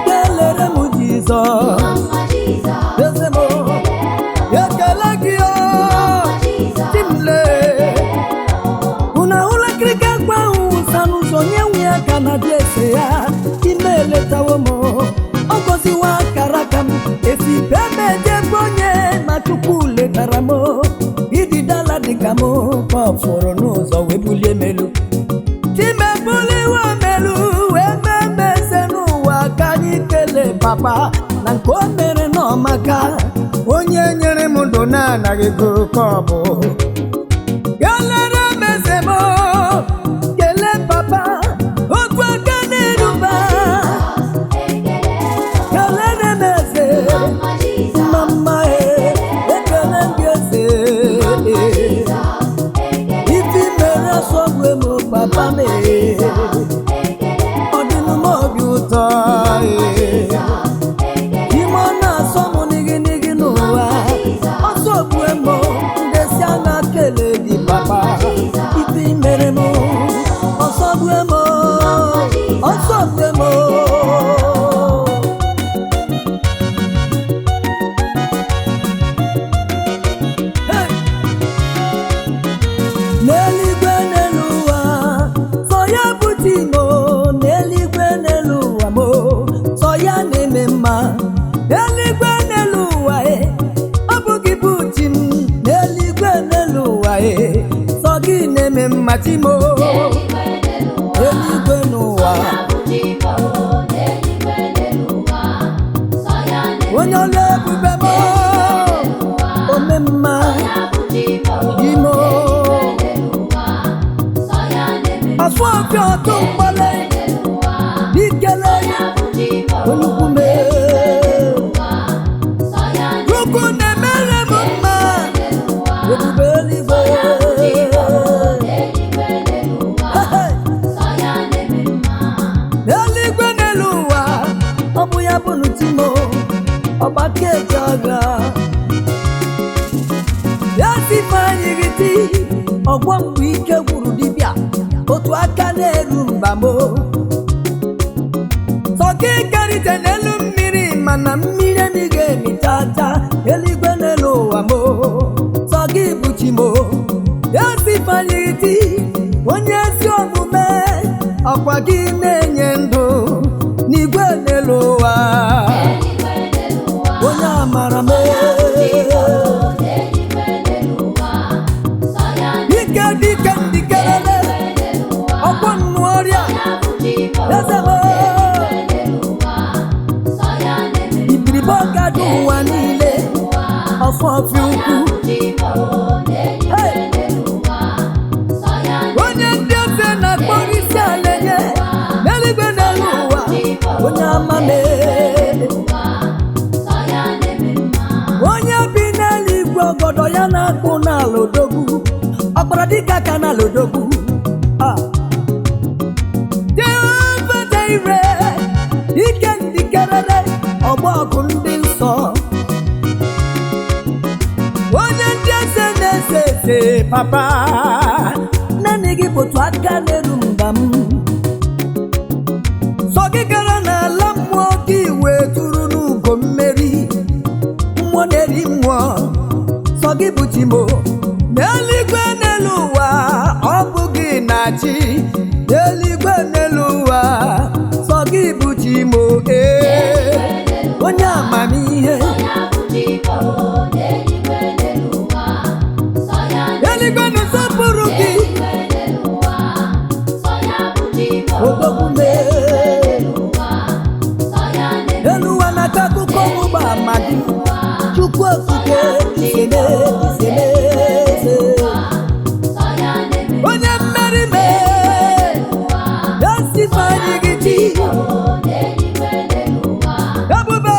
kelere m Jizọs Mama Jizọs eze m ekele gị o chimle unu ahụla akịrịka akwa ahụ wụsa n'ụzọ nye nwe ya ka na dị ese ya ime eletawo m ọ gọziwa akara aka m esi bemejebe onye ma Chukwu letara m ididala dịka m ka ọ fụrụ n'ụzọ wee bulie m elu chimebuliwe melu wee mee eze n'ụwa ka anyị kelee papa na nke o mere n'ọmaka Onye nyere m ndụ na-anaghị ego ka ọ bụ kelere m eze m kelee papa otu aka na-eruba kelere m eze Mama Jizọs mma mma e ekele m gị eze ife mere asọgbu m papa m ọ dịnụ m obi ụtọ e ime ọ na-asọ m nigi nigi n'ụwa ọsọ ogbue m ndesi a na-akele gị papa ife mere m ọsọ gbue m ọsọ gbue m. Hey! N'eluigwe n'elu ụwa sọ ya bụ chi m o, n'eluigwe n'elu ụwa m o, sọ ya na-eme mma n'eluigwe n'elu ụwa e ọ bụ gị bụ chi m n'eluigwe n'elu ụwa e sọ gị na-eme mma chi m o. Eluigwe n'ụwa onye ọlụ ebube m o, ome mma ime ọsụ ọfịa ọtụ mgbale ikele onukwu mee Chukwu na-emere m mma ebube eluigwe. Hey! Eluigwe n'elu ụwa ọ bụ ya bụ n'utimo ọgbake eji agha ya si ifeanyị gị ti ọgwọ mgbe ike gwuru dibịa otu aka na-eru mba mo sọ gị karịte n'elu mmiri mana mmiri emighị emi chacha eluigwe n'elu ụwa mo sọ gị bụ chi mo ya si ifeanyị gị ti onye ezi omume ọkwa gị na-enye ndụ n'igwe n'elu ụwa onye amara mee dike dike ndikerele ọkwọ nnụ ọrịa eze m ibiribe ọkadụ ụwa niile ọfọ ọfịa ukwu. Hey! Onye ndị eze na-akpọrọ. Jaire, ike ndikerere ọgbọ ọgụ ndị nsọ, onye ndị eze na-eze eze. Papa, naanị gị bụ otu aka n'elu mba m. Sọ gị gara n'ala mmụọ gị wee tụrụ n'ugo mmeri. Mmụọ na-eri mmụọ, sọ gị bụ Chimo n'eluigwe n'elu ụwa. Ọ bụ gị na-achị n'eluigwe n'elu ụwa. Sọ gị bụ Chimo, ee, onye amamihe. Eluigwe na-esọpụrụ gị. Odogwume elu ụwa na-akọ akụkọ ụgbọ ama gị. Chukwu okike, isene isene eze. Onye mmeri mee esifanye gị chi ebube.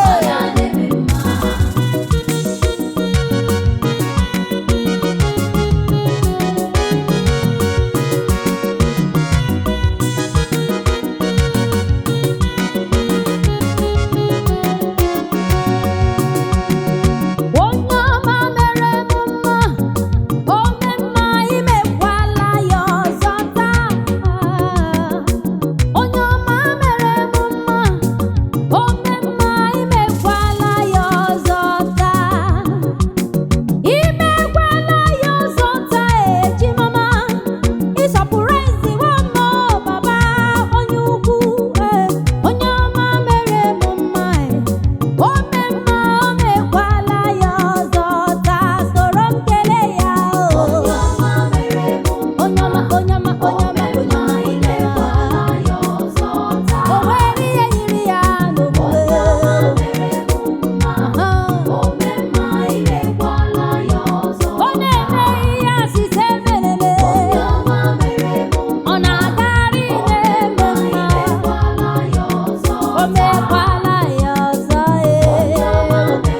Onye ọma mere m mma, ome mma, imekwala ya ọzọ taa. Onye ọma mere m mma, ome mma, imekwala ya ọzọ taa. Imekwala ya ọzọ taa, echi mama. Ịsọpụrụ ezigbo mma, baba onye ukwu, eh. Onye ọma mere m mma, eh. Ome mma, o mekwala ya ọzọ taa, soro m kelee ya o. Onye ọma, onye ọma, onye ọma, onye ọma. O nwere ihe yiri ya n'omume. Aha. Ọ na-eme ihe asịsa emereme. Ọ na-agagharị na-eme mma. O mekwala ya ọzọ, ee.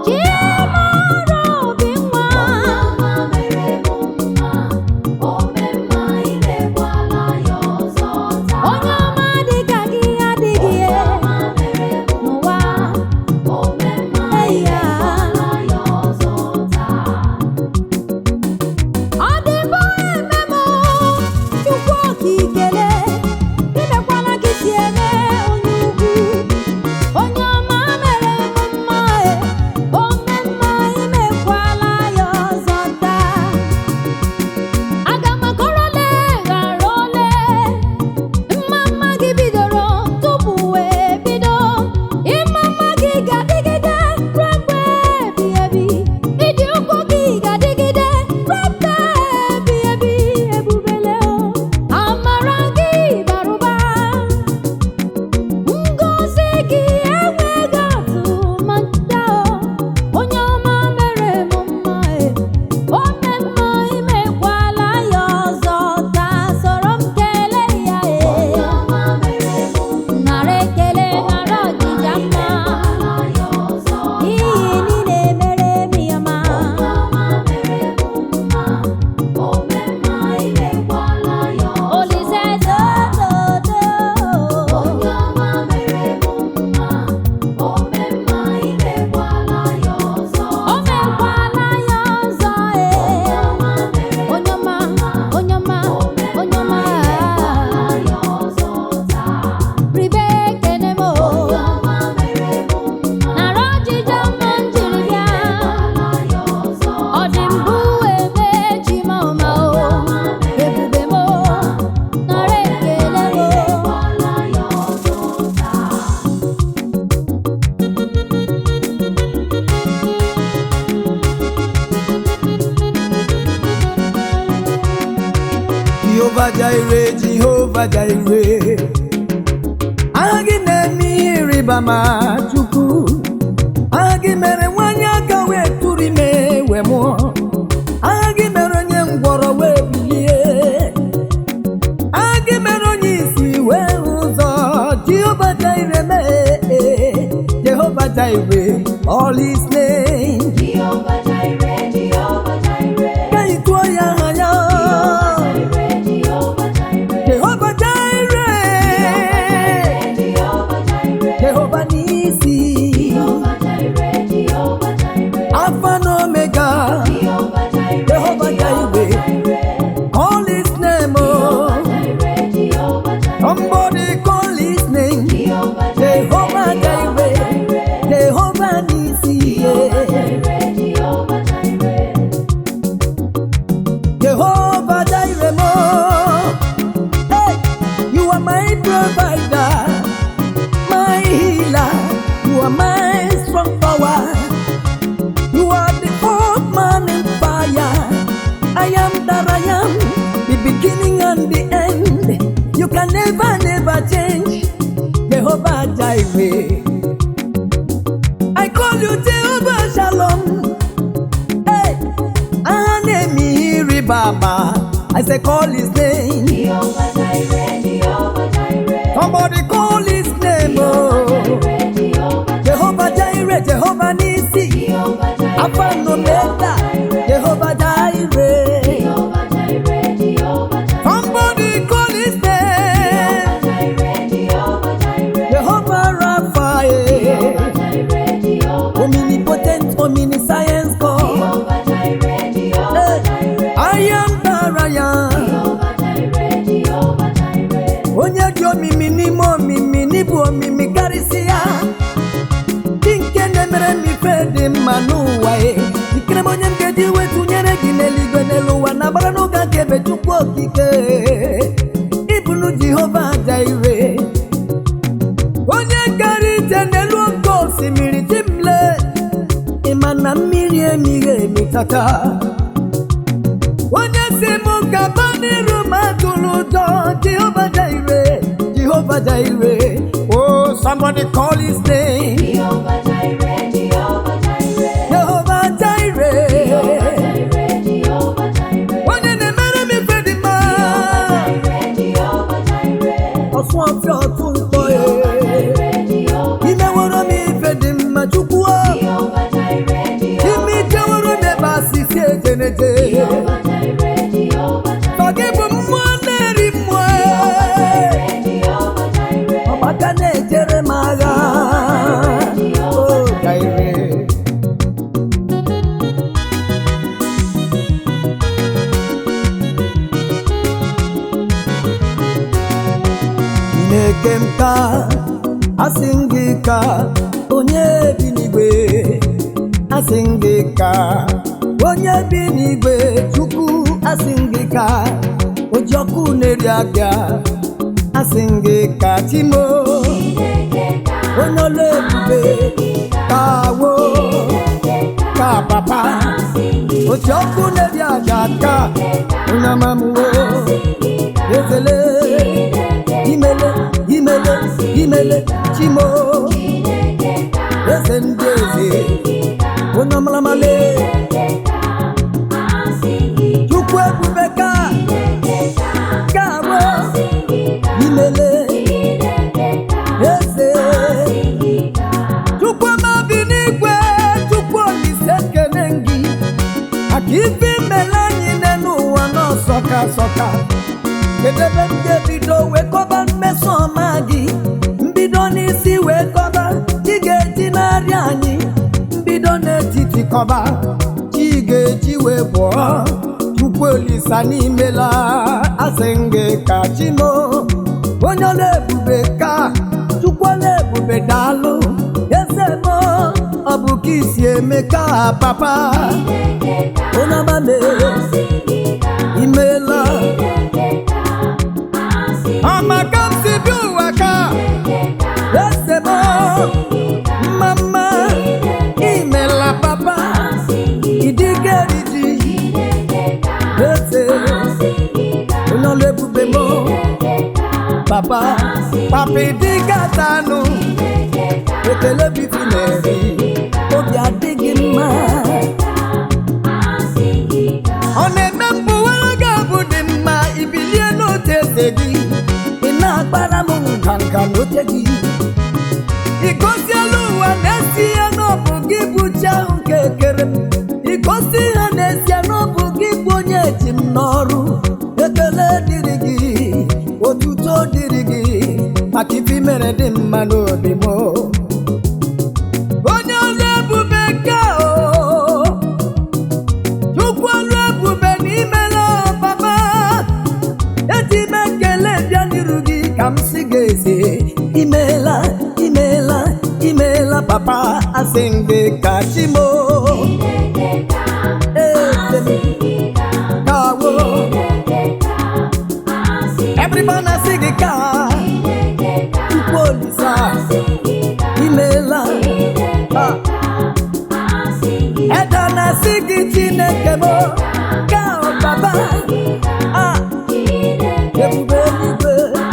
Chimara obi nwa. Onye ọma dịka gị adịghị n'ụwa. Eya. Ọ dịbụ eme m, Chukwu okikele, imekwala gị si eme onye ukwu. Onye ọma mere m mma, e ome mma, imekwala ya ọzọ taa. Aga m akọrọ ole ghara ole mma mma gị bidoro tupu wee bido. Ịma mma gị ga-adịgide ruo mgbe ebighị ebi. Ịdị ukwu gị ga-adịgide ruo mgbe ebighị ebi. Ebubele o, amara gị bara ụba. Ngọzi gị enweghị atụ ma nta o. Onye ọma mere m mma, e ome mma, imekwala ya ọzọ taa, soro m kelee ya, e nara ekele, nara ọjịja mma, n'ihi niile mere m ya ma. Olise dododo. O mekwala ya ọzọ, e onye ọma, onye ọma, onye ọma. Ribe ekene m o, nara ọjịja mma m jiri bịa. Ọ dị mbụ eme chi m ọma o, ebube m o, nara ekele m o. Jehova Jaire, Jehova Jaire, aha gị na-eme ihe ịrịba ama. Chukwu, aha gị mere nwanyị aka wee tụrụ ime wee mụọ. Aha gị mere onye ngwọrọ wee bilie. Aha gị mere onye isi wee hụ ụzọ. Jehova Jaire mee, Jehova Jaire, all his name. Jehovah Jireh, Jehovah Jireh, Ka ị tụọ ya aha ya. Jehovah Jireh. can never, never change. Jehovah Jireh. I call you Jehovah Shalom. Hey, aha na-eme ihe ịrịba ama. I say call his name. Jehovah Jireh, Jehovah Jireh. Somebody call his name. Oh. Jehovah Jireh, Jehovah Jireh, Jehovah Nisi, Jehovah Jireh, Alpha and Omega, Jehovah Jireh. Jehovah Jireh, Jehovah Jireh. Somebody call his name. Jireh, Jehovah Jireh. Jehovah Rapha, Jehovah Jireh, Jehovah omnipotent, omniscience God. Jehovah Jireh, Jehovah Jireh. I am that I am. Jehovah Jireh, Jehovah Jireh. Onye dị omimi n'ime omimi n'ịbụ omimi karịsịa. Dị nke na-emere m ife dị mma n'ụwa e. Ikere m onye m ga-eji wetụnyere gị n'eluigwe n'elu ụwa na agbara n'ụga nke ebe Chukwu okike. Ịbụnụ Jehova Jireh. Onye gara ije n'elu oke osimiri Chimle. Ịma na mmiri emighị emi tata. Onye si m gaba n'iru ma atụrụ ụjọ Jehova Jireh, Jehova Jireh. Oh, somebody call his name. Jehovah Jireh, Jehovah Jireh. Jehovah Jireh. Jireh, Jehovah Jireh. Onye na-emere m ife dị mma. Jireh, Jehovah Jireh. Ọsụ ọfịa ọtụ mkpọ ya. Jireh, Jehovah Imeworo m ife dị mma Chukwu o. Jehovah Jireh, Jehovah Ime ijeworo m ebe asịsị ejeneje. Jehovah Jireh, Jehovah Sọ gị bụ mmụọ na-eri mmụọ. Jireh, Jehovah Jireh. Ọgbaka na-ejere m agha. Oh, Jireh. Chineke m ka asị m gị ka onye bi n'igwe asị m gị ka onye bi n'igwe Chukwu asị m gị ka oji ọkụ na-eri abịa asị m gị ka Chimo Chineke ka, onye ọla ebube ka wo ka papa asị gị oji ọkụ na-eri aja ka onye amamwo ezele imele imele imele chimo Chineke ka, eze ndị eze onye ọmalamale asị gị chukwu ebube ka Chineke ka, ka wo asị gị ka, imele Chineke ka, eze asị gị ka. chukwu ọma bi n'igwe chukwu olise kene gị maka ife imele anyị n'elu ụwa n'ọsọka sọka kedụ ebe m ga-ebido wee kọba mmeso ọma gị mbido n'isi wee kọba chi ga-eji na-arịa anyị mbido n'etiti kọba chi ga-eji wee pụọ chukwu olisa n'imela asị m gị ka chimo onye ọla ebube ka chukwu ọla ebube daalụ eze m ọ bụ ka isi eme ka papa Chineke ka, onye ọma mee asị gị ka, imela Chineke ka, asị Amaka m si bi ụwa ka Chineke ka, eze m gị ka, mma mma imela papa asị gị ịdịga eriji Chineke ka, eze asị gị ka, onye ọla ebube m Chineke ka, papa papa ịdịga tanụ Chineke ka, ekele bifi na-eri obi adịghị mma asị gị ka, ọ na-eme mbụwara gị abụ dị mma ibilie n'oche eze gị ị na-akpara m nganga n'oche gị ị gosiela ụwa na-esi ya na ọ bụ gị bụ chi ahụ nke kere m ị gosi ha n'ezie na ọ bụ gị bụ onye eji m n'ọrụ ekele dịrị gị otuto dịrị gị maka ife i mere dị mma n'obi m onye ọrụ ebube ka o chukwu ọrụ ebube n'imela papa eji m ekele bịa n'iru gị ka m si gị eze imeela imeela imeela papa asị m gị ka chimo Chineke ka, eze m asị gị ka, kawo Chineke ka, asị everybody na-asị gị ka Chineke ka, chukwu olisa asị gị ka, imeela Chineke Ah. ka, asị gị eda na-asị gị chineke m ka ọ baba a Chineke ebube eluigwe ka,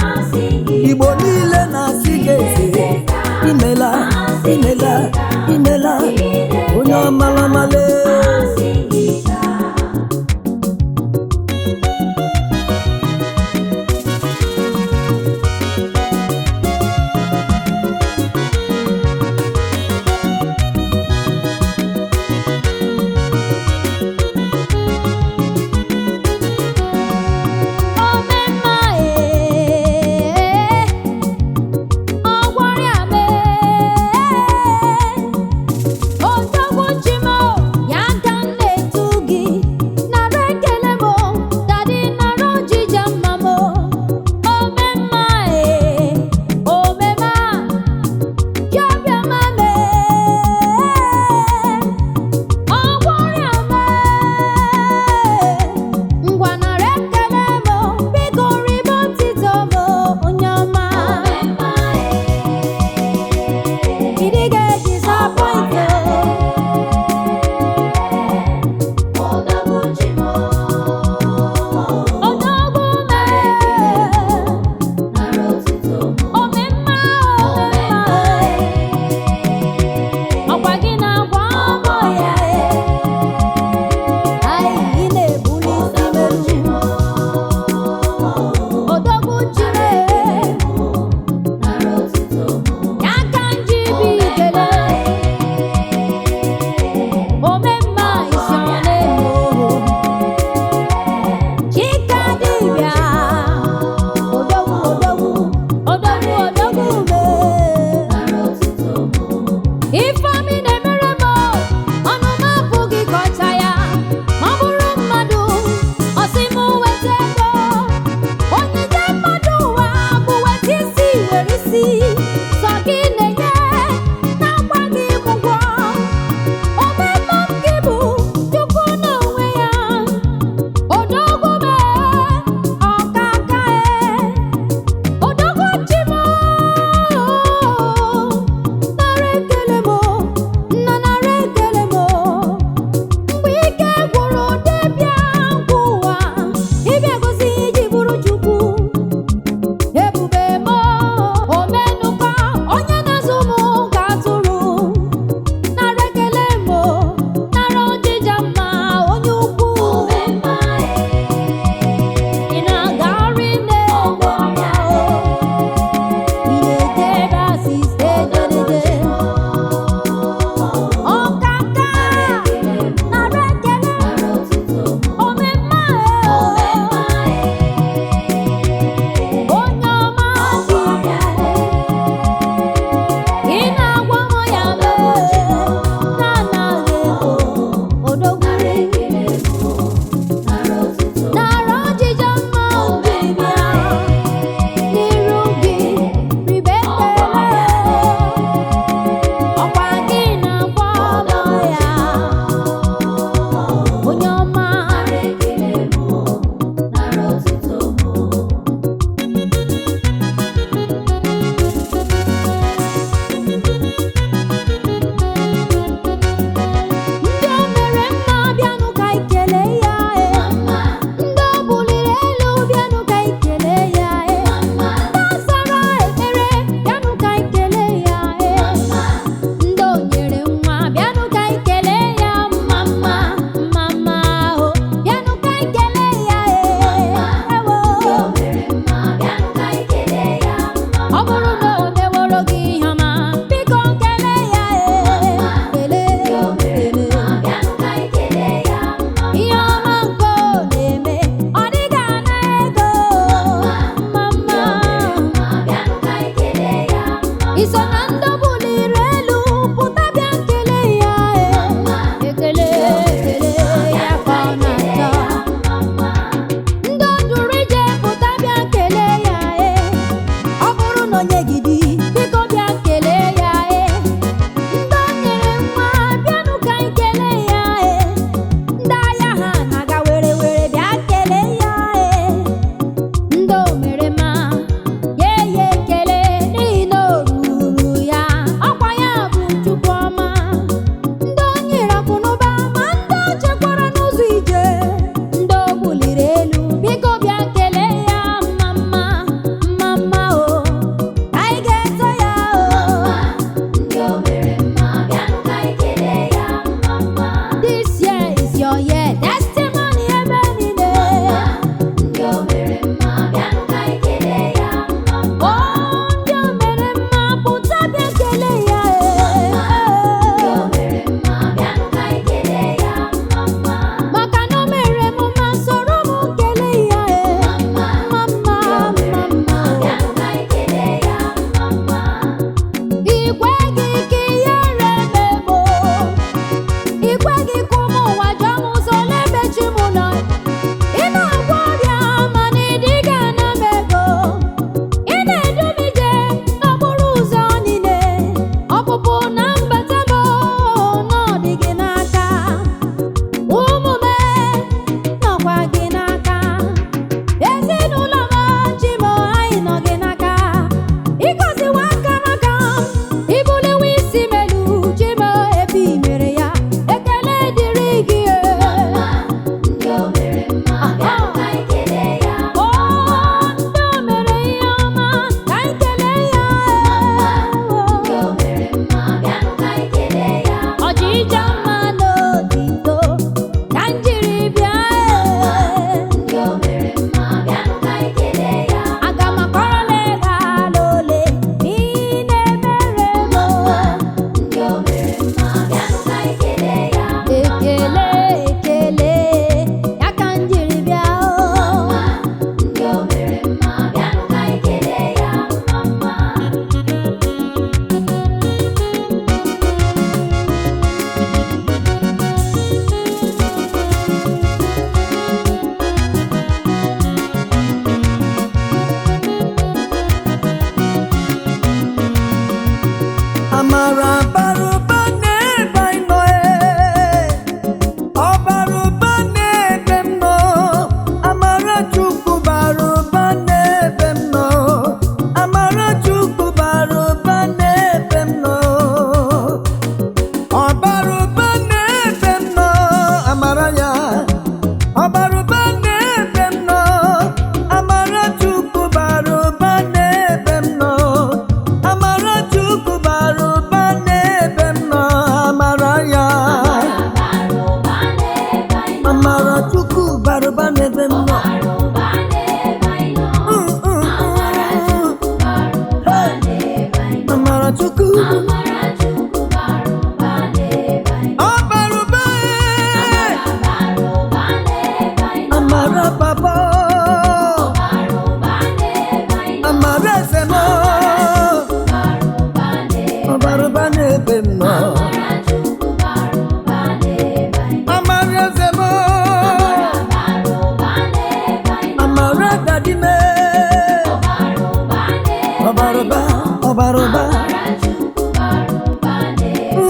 Ọbara ụba. Amara Chukwu bara ụba n'ebe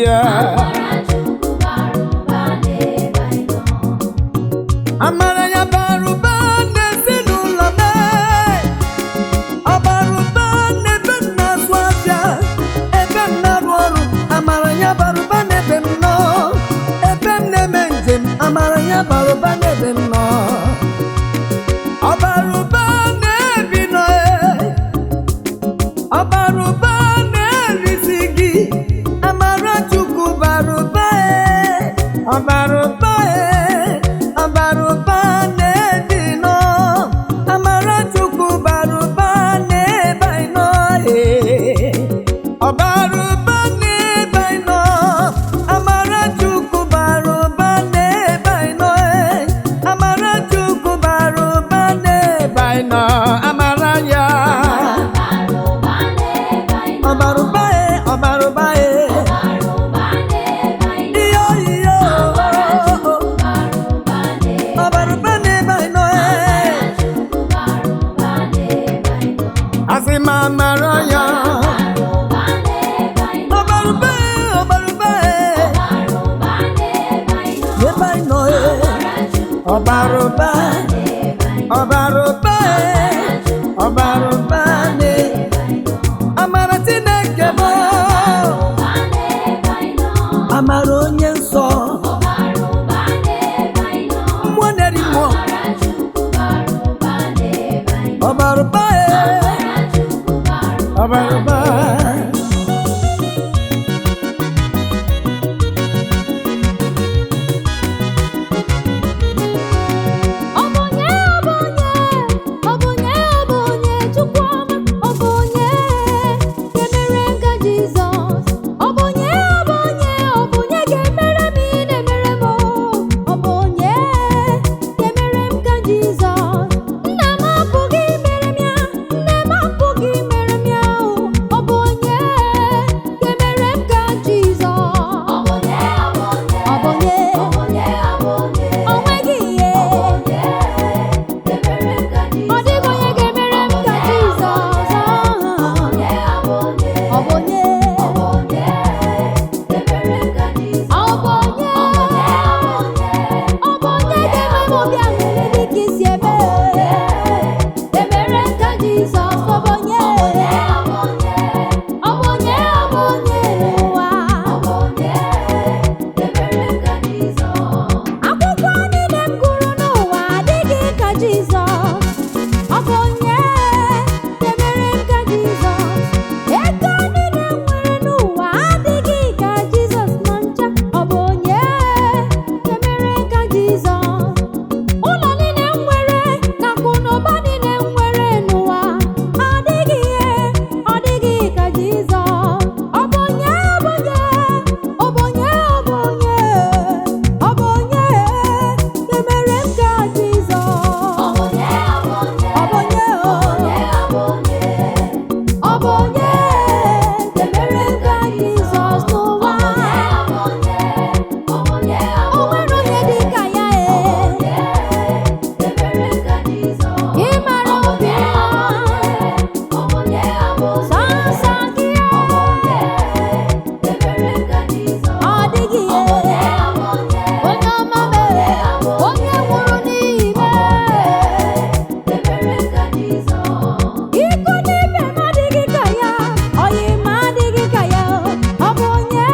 Yeah. Amara Chukwu bara ụba n'ebe anyị nọ. Amara ya bara ụba n'ezinụlọ m. Ọ bara ụba n'ebe m na-azụ afịa, ebe m na-arụ ọrụ. Amara ya bara ụba n'ebe m nọ, ebe m na-eme njem. Amara ya bara ụba n'ebe m nọ. Ọ bara ụba n'ebi nọ, ọ bara ụba na-erisi gị. Amara Chukwu bara ụba, ọ bara ụba, ọ bara ụba n'ebi nọ. Amara Chukwu bara ụba n'ebe anyị nọ, ọ bara ụba n'ebe anyị nọ. Amara Chukwu bara ụba n'ebe anyị nọ, amara Chukwu bara ụba n'ebe anyị nọ. Amara ya Bara ụba n'ebe anyị nọ. ọbara ụba e, ọbara ụba e. Bara ụba n'ebe anyị nọ. Iyo iyo. Amara Chukwu bara ụba n'ebe Ọbara ụba n'ebe anyị nọ e. Chukwu bara ụba n'ebe anyị nọ. Asị m amara ya. Bara ụba n'ebe anyị nọ. Ọbara ụba e, ọbara ụba e. Bara ụba n'ebe anyị nọ. N'ebe anyị nọ e. Amara Chukwu Ọbara ụba, n'ebe anyị nọ. ọbara ụba e. Ọbara ụba n'e. Amara Chineke bụ Ụba n'ebe anyị nọ. amara onye nsọ. Bara ụba n'ebe anyị nọ. Mmụọ na-eri mmụọ. Amara Chukwu bara ụba n'ebe anyị nọ. Ọbara ụba e. Amara Chukwu bara Ọbara ụba. Ọ bụ onye, ọ bụ onye, ọ bụ onye, ọ bụ onye, Chukwu ọma, ọ bụ onye ga-emere nka Jizọs. Ọ bụ onye, ọ bụ onye, ọ bụ onye ga-emere m ihe na-emere m. Ọ bụ onye ga-emere m ka Jizọs. Nna m apụghị imere m ya, nne m apụghị imere m ya. Ọ bụ onye ga-emere m ka Jizọs. Ọ bụ onye, ọ bụ onye, Ọ bụ onye, ọ bụ onye, ọ bụ onye, o nweghị ihe. ọ bụ onye ga-emere m ka Ọ dịghị onye ga-emere m ka Jizọs. Ọ bụ onye, ọ bụ onye, Ọ bụ onye, ọ bụ onye ga-emere m ka Jizọs. ọ bụ onye, ọ bụ onye ga-eme m obi aṅụrị dịka isi eme. Emere m ka Jizọs. Ọ bụ onye, Ọ bụ onye, ọ bụ onye, ọ bụ onye n'ụwa. ọ bụ onye ga-emere m ka Jizọs. Akwụkwọ niile m gụrụ n'ụwa adịghị ka Jizọs. Ọ bụ onye ga-emere m ka Jizọs. Ego niile m nwere n'ụwa adịghị ka Jizọs ma ncha. Ọ bụ onye ga-emere m ka Jizọs. Ụlọ niile m nwere na akụ na ụba niile m nwere n'ụwa adịghị ihe, ọ dịghị ka Jizọs. Ọ bụ onye, ọ bụ onye, ọ bụ onye, ọ bụ onye, ọ bụ onye ga-emere m ka Jizọs. Ọ bụ onye, ọ bụ onye, Ọ bụ onye, ọ bụ onye, ọ bụ onye, ọ bụ onye ga-emere m ka Jizọs n'ụwa. ọ bụ onye, ọ bụ onye, ọ O bụ nwere onye dị ka ya e. onye ga-emere m ka Jizọs. Ị mara obi mma. Ọ bụ onye, ọ bụ onye, Sọnsọ gị ọ bụ onye ga-emere m ka Jizọs. ọ dịghị Ọ bụ onye, ihe. ọ bụ onye, Onye ọma mere, onye nwụrụ n'ime. ga-emere m ka Jizọs. Ikwu n'ibe m adịghị ka ya, ọyị m adịghị ka ya. Ọ bụ onye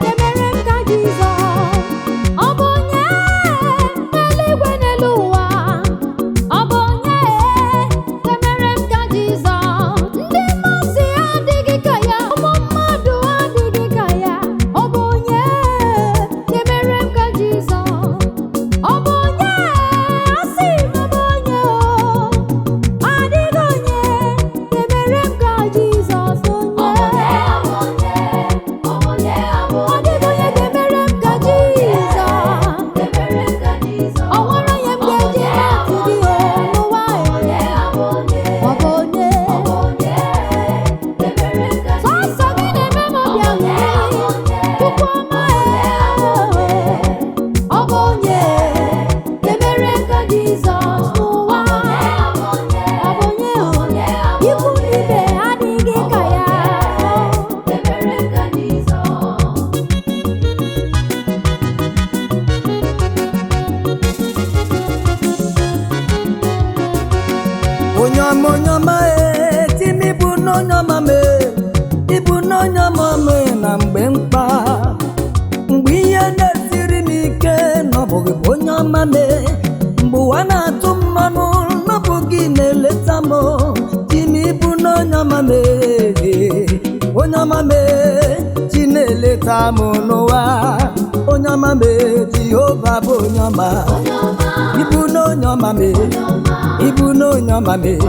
ga-emere m ka Jizọs. Ọ bụ onye n'eluigwe n'elu ụwa. Ọ bụ onye ga-emere m ka Jizọs. Ndị mmụọ ozi adịghị ka ya, ụmụ mmadụ adịghị ka ya. Ọ bụ onye ga-emere m ka Jizọs. Ọ bụ onye, asị m ọ bụ onye o. Adịghị onye ga-emere m ka Jizọs Ọ bụ onye. onye, ọ bụ onye, ọ bụ onye, ọ bụ Ọ dịghị onye ga-emere m ka Jizọs. ga-emere m ka Jizọs. Ọ nwere onye m ga-eji atụ gị o n'ụwa Ọ bụ onye, ọ bụ onye, Ọ bụ onye. ọ bụ onye ga-emere m ka Sọnsọ gị na-eme m obi aṅụrị. Chukwu ọma e. Ọ bụ onye ga-emere m ka Jizọs n'ụwa. Ọ bụ onye o. Ikwu na ibe. M onye ọma ee, Tim ịbụ n'onye ọma mee, ịbụ n'onye ọma mee na mgbe mkpa, mgbe ihe na-esiri m ike na ọ bụghị bụ onye ọma mee, mgbe ụwa na-atụ m mmanụ na ọ bụ gị na-eleta m. Tim ịbụ n'onye ọma mee, onye ọma mee, Chi na-eleta m n'ụwa, onye ọma mee, Jehova bụ onye ọma. Ịbụ n'onye ọma mee, ịbụ n'onye ọma mee,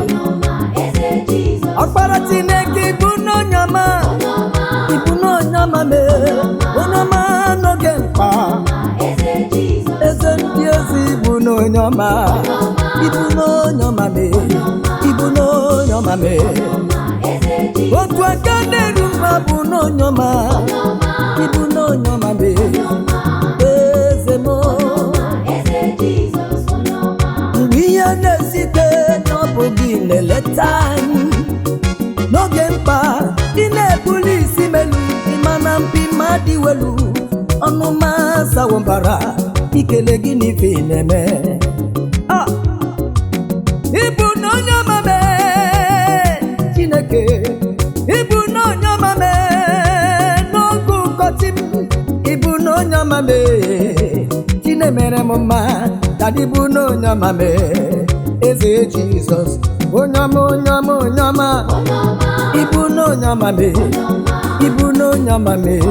ọkpara Chineke ịbụ n'onye ọma, ịbụ n'onye ọma mee, onye ọma n'oge mkpa, eze ndị ezi ịbụ n'onye ọma, ịbụ n'onye ọma mee, ịbụ n'onye ọma mee, otu aka na-eru mma bụ n'onye ọma, ịbụ n'onye ọma mee, eze m. Mgbe ihe na-esite n'ọbụ gị na-eleta anyị n'oge mkpa, ị na-ebuli isi melu, ịma na mpi ma dị welu ọnụma sawo mbara ikele gị n'ife ị na-eme. Ah! Ịbụ na onye ọma mee, Chineke, ịbụ na onye ọma mee n'oge ụkọchị m, ịbụ na onye ọma mee, Chinemere m mma, dadị bụ na onye ọma mee, eze Jizọs, onye ọma, onye ọma, onye ọma, ịbụ na onye ọma mee, ịbụ na onye ọma mee,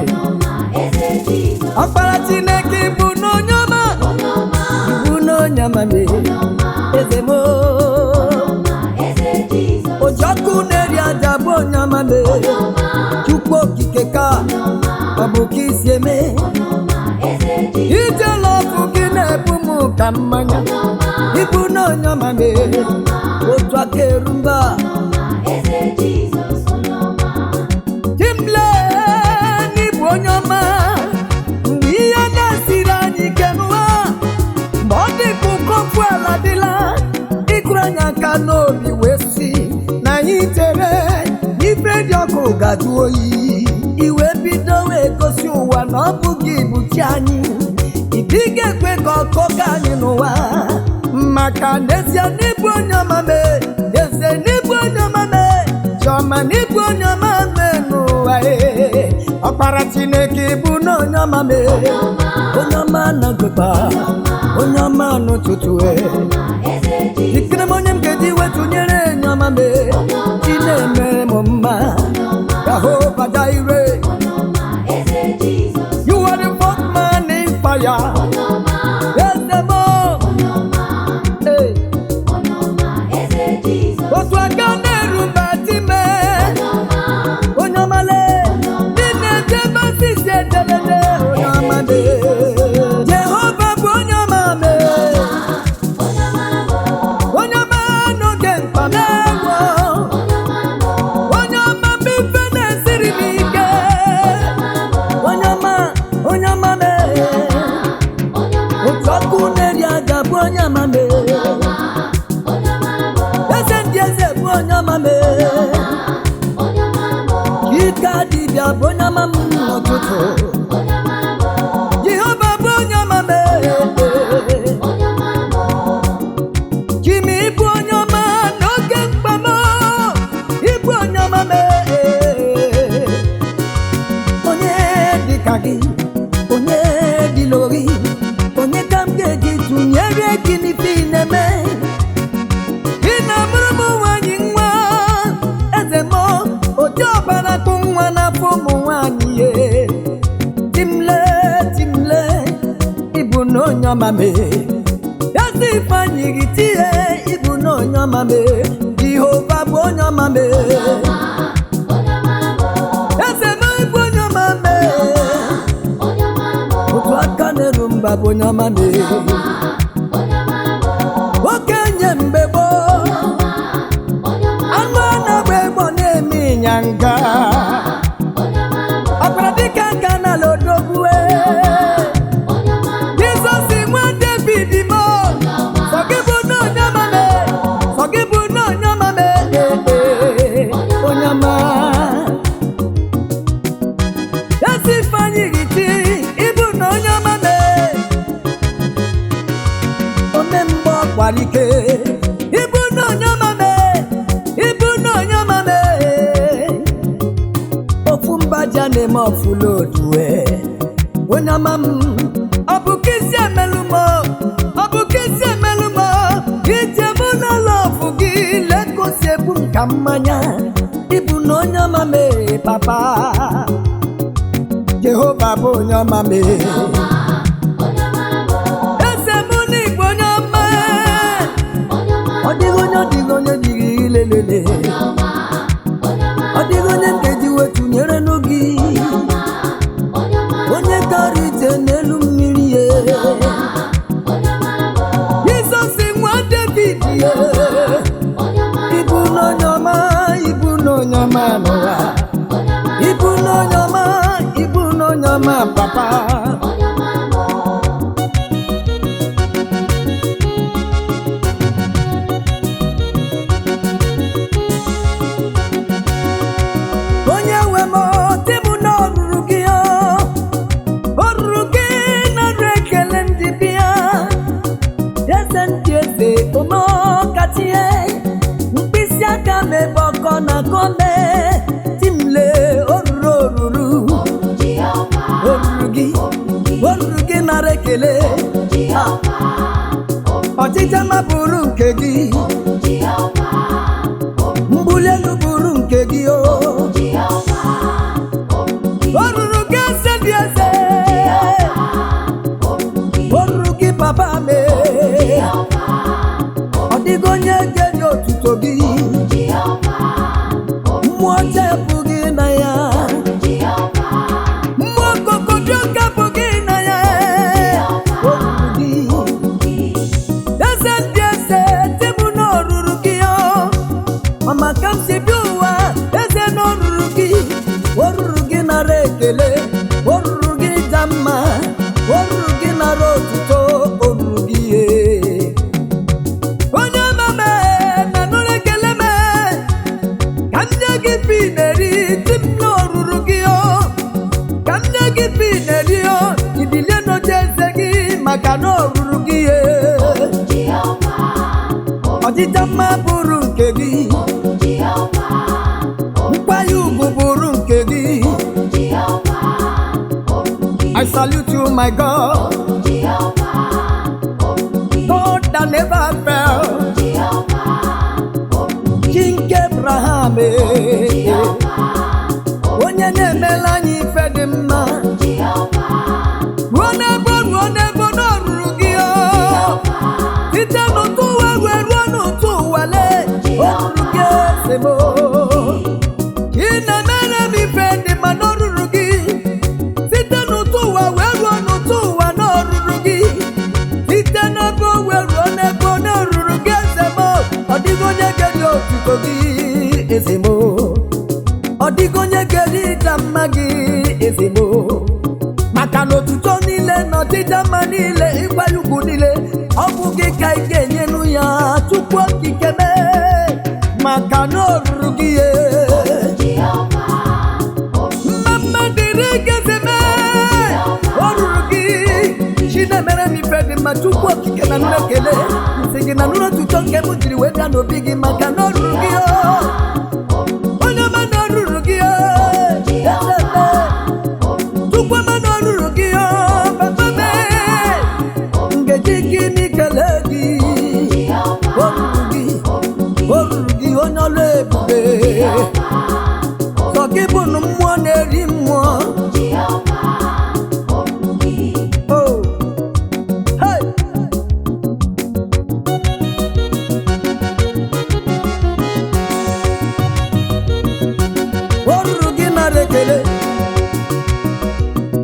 ọkpara Chineke ịbụ na onye ọma, ịbụ na onye ọma mee, eze m. Ojọkụ na-eri aja bụ onye ọma mee, Chukwu okike ka ọ bụ ka isi eme, ijele ọkụ gị na-ebu m ka mmanya, ịbụ na onye ọma mee, otu aka eru mba. Chimle n'ịbụ onye ọma, mgbe ihe na-esiri anyị ike n'ụwa, mgbe ọ dị ka ụkọ fuel adịla, ịkụrụ anyị aka n'obi wee sị na anyị chere ife dị ọkụ gajụ oyi, iwe bido wee gosi ụwa na ọ bụ gị bụ chi anyị, ịdịghị ekwe ka ọkọ ka anyị n'ụwa, maka n'ezie n'ịbụ onye ọma mee, eze n'ịbụ onye ọma mee, chiọma n'ịbụ onye ọma mee n'ụwa ee. Ọkpara Chineke ịbụ na onye ọma mee, onye ọma na-agụkpa, onye ọma n'ụtụtụ ee. Ikere m onye m ga-eji wetụnyere enyi ọma mee, Chi na-emere m mma, Jehova Jireh, you are the fourth man in fire. Eze m, ee. Otu aka na-eru mba time, onye ọma lee, ndị na-eje ebe osisi ederede, onye ọma mee. Jehova bụ onye ọma mee, onye ọma n'oge mkpa na-ewo, onye ọma mgbe ife na-esiri m ike, onye ọma, onye ọma mee, otu ọkụ na-eri aja bụ onye ọma mee, eze ndị eze bụ onye ọma mee, ike dibịa bụ onye ọma m n'ụtụtụ, Jehova bụ onye ọma mee. Jimmy ịbụ onye ọma n'oge mkpa m, ịbụ onye ọma mee, onye dịka gị, onye dị lori, onye ka m ga-eji tụnyere gị n'ife ị na-eme, ị na-amụrụ m nwaanyị nwa, eze m, oji ọbara kpụ nwa n'afọ ụmụ nwaanyị ye, timle timle, ịbụ na onye ọma mee, ezi ifeanyị gị tie, ịbụ na onye ọma mee, Jehova bụ onye ọma mee, eze m ịbụ onye ọma mee, otu aka na-eru mba bụ onye ọma mee, okenye mgbe gboo, anụ a na-agba egbo na-eme ịnyanga, ọkpara dịka nka n'ala odogwue, Jizọs nwa David mo, sọ gị bụ na onye ọma mee, sọ gị bụ na onye ọma mee, ee, onye ọma. Ezi Ifeanyị gị chi, ịbụ na onye ọma mee. na-eme ọfụlodue onye ọma m ọ bụ ka isi emelụ m ọ bụ ka isi emelụ m ije mụ na lọfụ gị lekosi ebu m ka mmanya ịbụ na onye ọma mee papa Jehova bụ onye ọma mee eze mụ na igbo onye ọma ọ dịghị onye ọ dịghị onye dịghị lelele ọ dịghị onye m ga-eji wetụnyere n'oge onye kara ije n'elu mmiri ye Jizọs nwa David ye ịbụ n'onye ọma ịbụ n'onye ọma n'ụwa ịbụ n'onye ọma ịbụ n'onye ọma papa onye nwe m dị m na ọ ruru gị o ruru gị nara ekele ndị bịa eze ndị eze omeọkachie mkpịsị aka m ebe ọkọ na akọ mee timle o ruru oruru o ruru gị o ruru gị nara ekele ọchịcha ma bụrụ nke gị mbuli elu bụrụ nke gị o o ruru gị eze dị eze o ruru gị papa mee ọ dịghị onye ga-enye otuto gị mmụọ ọjọọ ebughị na ya mmụọ kokodioka bụghị na ya o ruru gị eze ndị eze dị m na o ruru gị o mama ka m si bịa ụwa eze na o ruru gị o ruru gị nara ekele o ruru gị ịja mma o ruru gị nara otuto o ruru gị ye onye ọma mee na nụrụ ekele mee ka m nye gị pi na-eri di m na o ruru gị o ka m nye gị pi na-eri o ibilie n'oche eze gị maka na o ruru gị ye ọdịda mma bụrụ nke gị nkwanye ugwu bụrụ nke gị I salute you my God God that never fail Chi nke Abraham eh. onye na-emela anyị ife dị mma ruo n'ebe ruo n'ebe na o ruru gị o site n'ụtụ ụwa wee ruo n'ụtụ ụwa lee o ruru gị eze m ị na-emere m ife dị mma na o ruru gị site n'ụtụ ụwa wee ruo n'ụtụ ụwa na o ruru gị site n'ebe wee ruo n'ebe na o ruru gị eze m ọ dịghị onye ga-eri otuto gị eze m ọ dịghị onye ga-eri ịja mma gị eze m maka na otuto niile na ọdịda mma niile ịkwanye ugwu niile ọ bụ gị ka ị ga-enyenu ya tupu okike mee maka na o ruru gị ye mma mma dịrị gị eze mee o ruru gị chinemere m ife dị mma tupu okike na nụrụ ekele nsị gị na nụrụ otuto nke m jiri wee bịa n'obi gị maka na o ruru gị o onye ọma na o ruru gị o eze mee Chukwu ọma na o ruru gị o papa mee ngeji gịnị kelee gị o ruru gị o ruru gị onye ọrụ ebube sọ gị bụ na mmụọ na-eri mmụọ o hey! o ruru gị nara ekele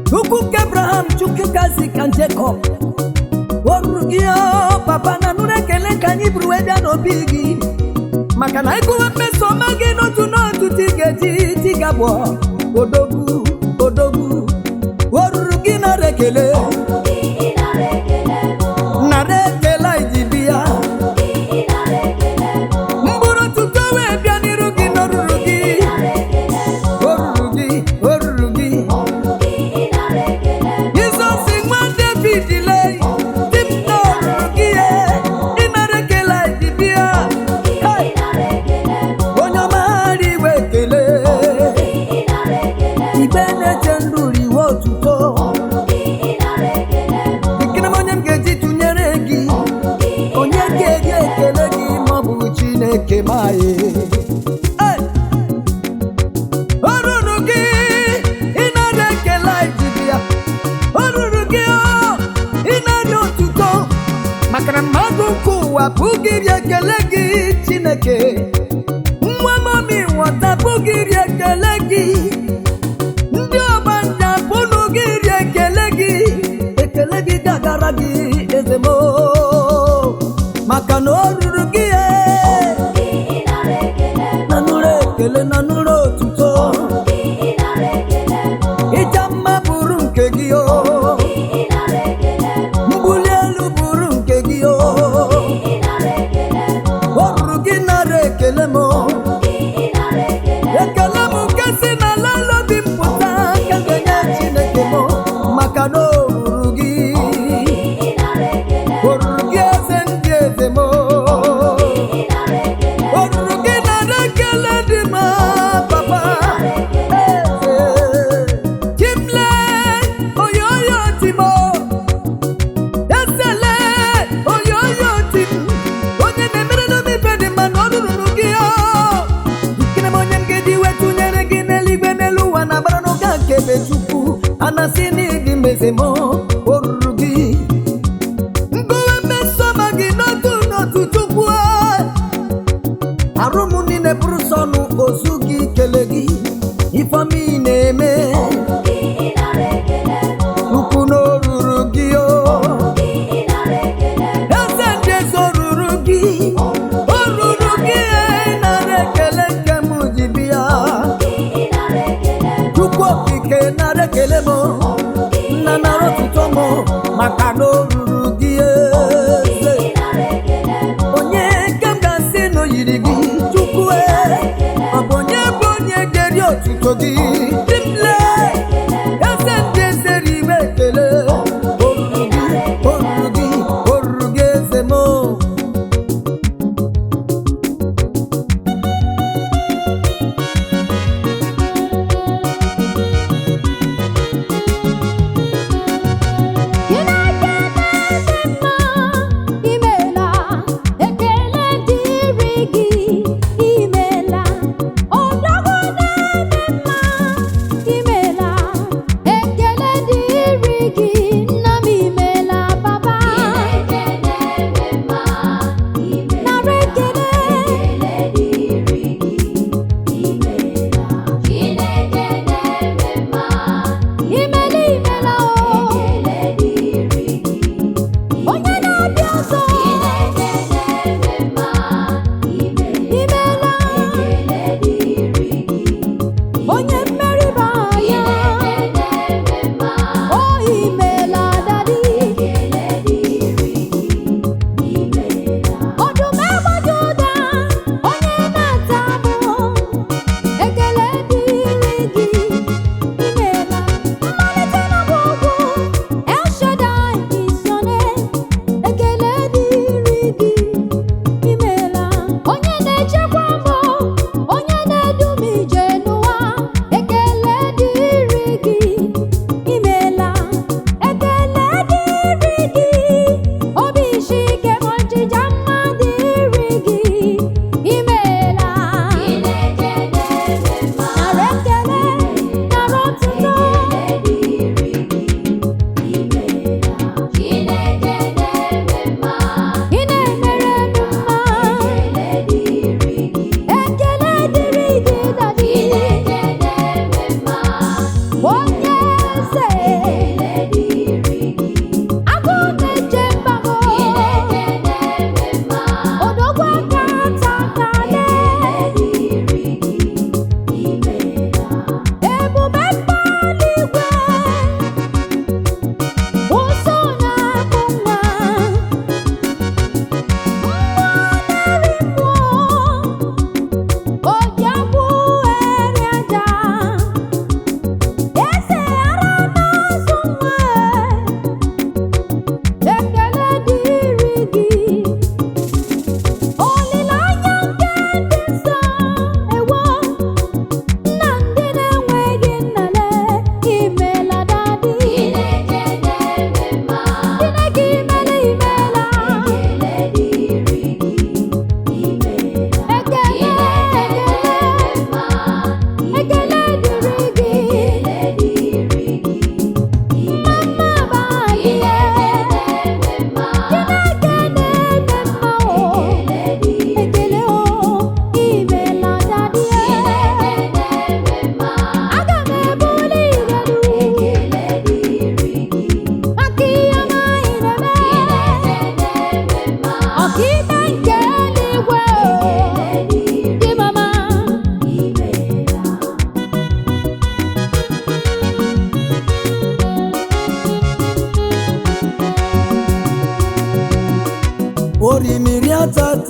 Chukwu nke Abraham Chukwu nke Isaac and Jacob o ruru gị o papa na nụrụ ekele ka anyị buru wee bịa n'obi gị maka na ịgụwa mmeso ọma gị n'otu n'otu ti ga-eji tigabụọ odogwu odogwu o ruru gị nara ekele nara ekele anyị ji bịa mkpụrụ otuto wee bịa n'iru gị n'oruru gị o ruru gị o ruru gị Jizọs nwa David lee di m na o ruru gị ye ịnara ekele anyị ji bịa Hey! onye ọma iwe ekele ibe na Ee. Hey! O ruru gị ịnara ekele anyị ji bịa. O ruru gị o ịnara otuto, maka na mmadụ nke ụwa pụghị iri ekele gị Chineke. Nwa mami nwata pụghị iri ekele gị. Ndị ọgbanje apụnụ gị iri ekele gị. Ekele gị gagara gị eze m o, maka na o ruru gị e. Na nụrụ ekele, na nụrụ otuto. Ịja mma bụrụ nke gị o, mbuli elu bụrụ nke gị o. O ruru gị nara ekele m o. Ekele m nke si n'ala obi m pụta ka m ga-enye Chineke m, maka na o ruru gị. O ruru gị eze ndị eze m. O ruru gị nara ekele dị m papa eze. Chimle oyoyo timo, esele oyoyo tim, onye na-emere n'obi ife dị mma na ọ ruru gị o. Nkene m onye m ga-eji wee tụnyere gị n'eluigwe n'elu ụwa na agbara n'ụka nke be Chukwu anasị n'ịdị meze m. O ruru gị ngụwe mmesoma gị n'otu n'otu Chukwu. Arụ m niile bụrụ sọnụ ozu gị kele gị ifeọma ị na-eme. Ukwu na o ruru gị o, eze ndị eze, o ruru gị, o ruru gị nara ekele nke m ji bịa. Chukwu okike nara ekele m, nna nara otuto m, maka na o ruru gị eze. Onye nke m ga-asị na o yiri gị Chukwu e, ọ bụ onye bụ onye ga-eri otuto gị dimle eze ndị eze ribe ekele. O ruru gị, o ruru gị, o ruru gị eze m. Chineke na-eme mma, imeela, ekele dịrị gị, imeela. Odogwu na-eme mma,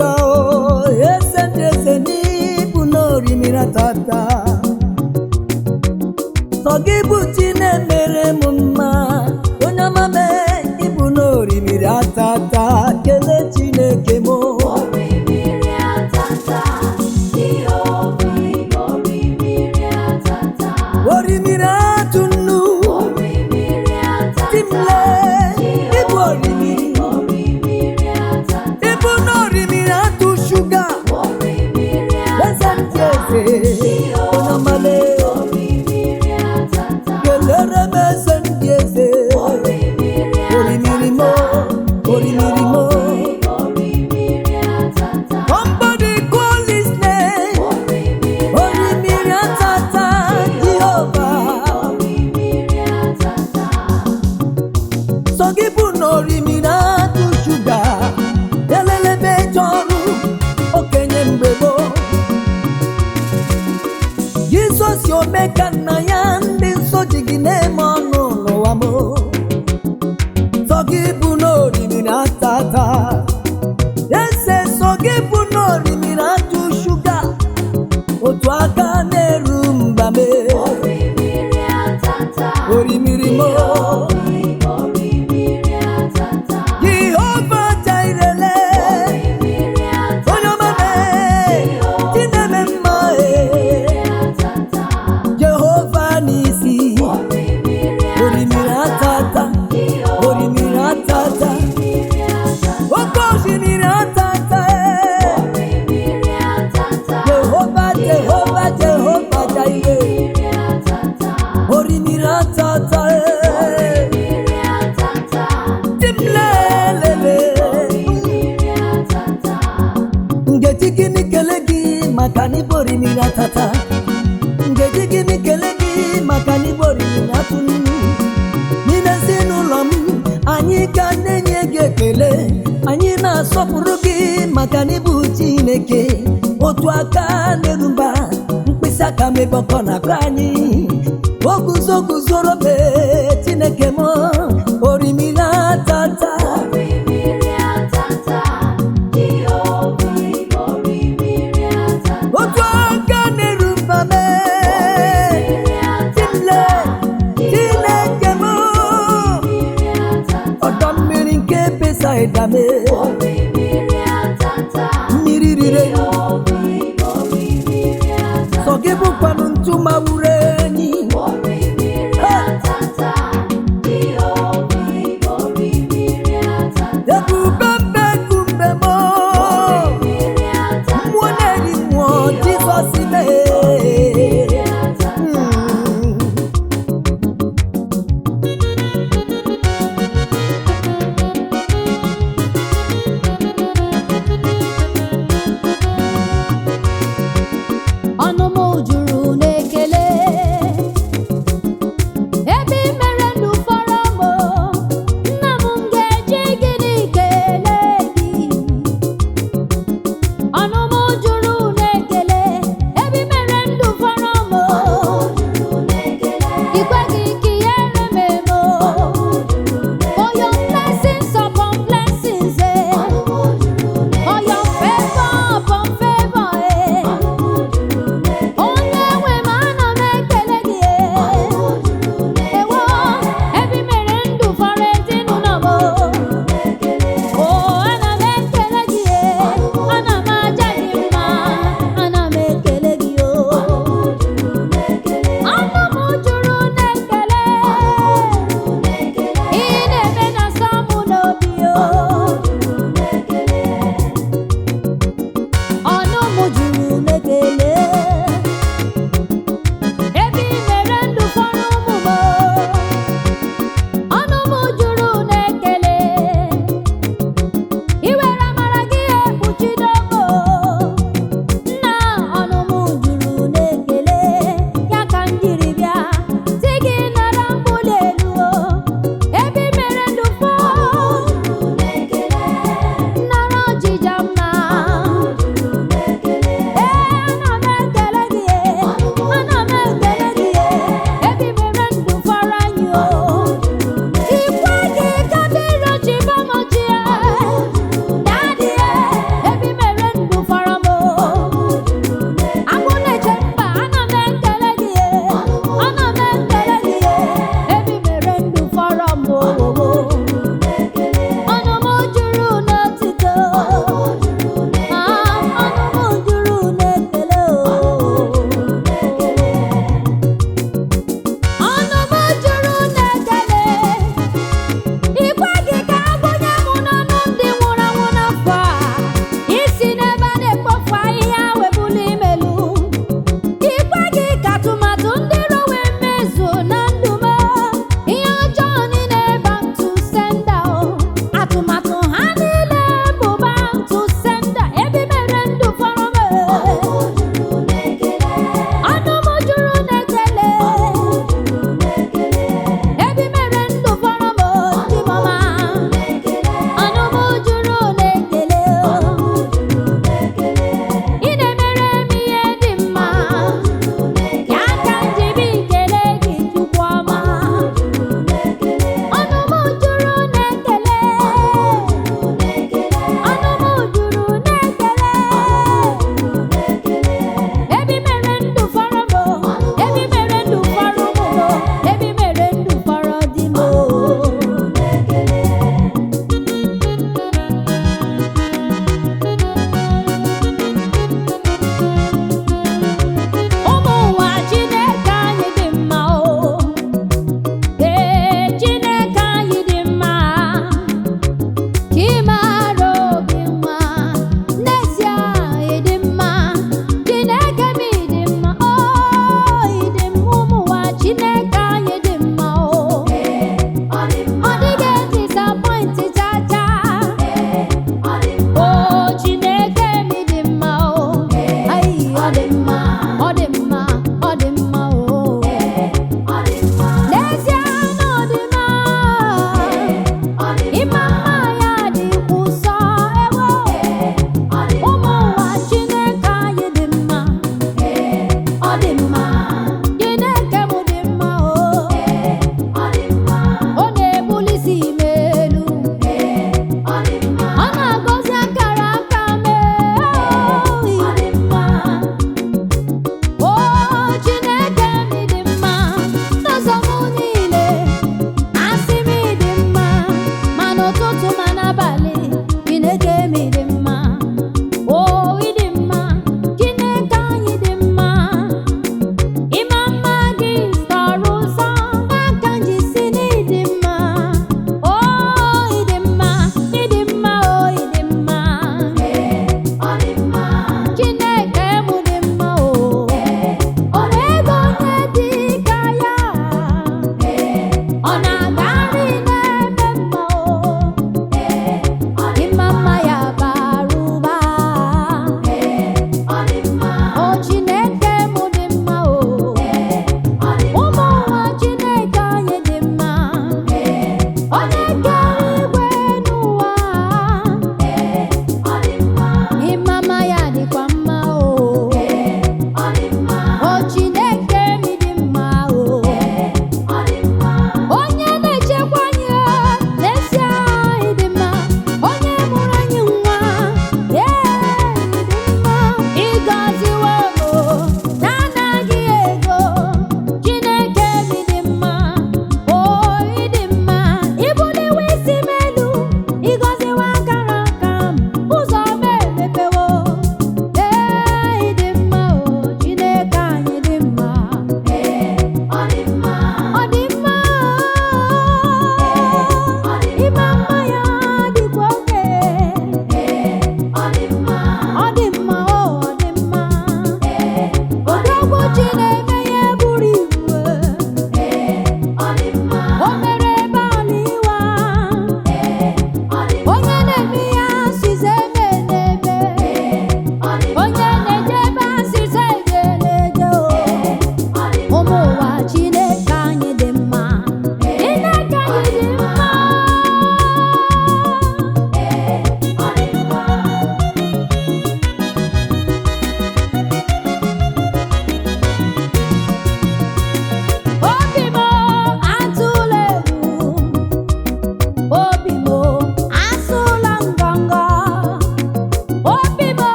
atata o, eze ndị eze n'ịbụ n'orimiri atata. Sọ gị bụ chi na-emere m mma, onye ọma mee ịbụ n'orimiri atata. Kelee Chineke m. Orimiri atata, Jehova ịbụ orimiri atata. Orimiri atụ nnu. Orimiri atata, Timle, ịbụ orimiri. Orimiri atata, Ịbụ n'orimiri atụ shuga. orimiri Eze ndị eze, onye ọma mee. orimiri atata, Kelere m eze ndị eze. orimiri Orimiri mo, orimiri mo. orimiri atata, Somebody call his name. orimiri Orimiri atata, Jehova. orimiri atata, Sọ gị bụ na orimiri atụ shuga. Elelebe eje ọrụ, okenye mgbe gboo. Jizọs si ome ka nna ya, ndị nsọ ji gị na-eme ọnụ n'ụwa m. Sọ gị bụ na orimiri atata. Eze, sọ gị bụ na orimiri atụ shuga. Otu aka na-eru mba m. Orimiri atata, Orimiri mo. Orimiri atata, Jehova Jairele. Orimiri atata, Onye ọma mee, Chineme mma e. atata, Jehova n'isi. Orimiri Orimiri atata, orimiri atata. orimiri atata, Oke osimiri atata e. Orimiri atata, Jehova, Jehova, Jehova Jaire. orimiri atata, Orimiri atata e. Orimiri atata, Timlelele. Orimiri atata, Ngeji gịnị kele gị maka na ịbụ orimiri atata? Ngeji gịnị kele gị maka na ịbụ orimiri atụ nnu? N'ime ezinụlọ m, anyị ga na-enye gị ekele. Anyị na-asọpụrụ gị maka na ịbụ Chineke. Otu aka na-eru mba, mkpịsị aka mebọkọ na akụ anyị. O guzo guzoro mee Chineke m, orimiri atata. Orimiri atata, Jehova ịbụ orimiri atata, Otu aka na-eru mba mee orimiri atata, Timle, Chineke m. Orimiri atata, Ọdọ mmiri nke Besaida mee. Orimiri atata, Mmiri rire. Jehova ịbụ orimiri atata, Sọ gị bụkwanụ ntụ mawuru enyi. Orimiri atata,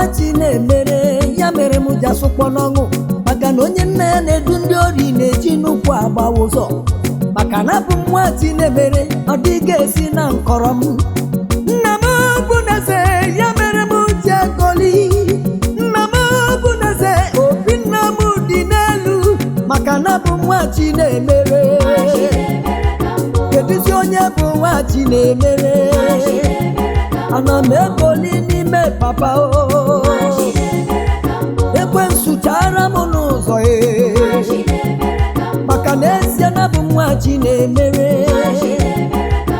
nwa Chinemere, ya mere m ji asụkpọ n'ọṅụ, maka na onye nna ya na-edu ndị ori na-eji n'ụkwụ agbawa ụzọ. Maka na abụ m nwa Chinemere, ọ dịghị esi na nkọrọ m. Nna m bụ n'eze, ya mere m ji egoli. Nna m bụ n'eze, obi nna m dị n'elu, maka na abụ m nwa Chinemere. Kedụzi onye bụ nwa Chinemere? Ana m egoli n'ime papa o. Ekwensu chara m n'ụzọ e, maka na ezie na bụ nwa Chinemere.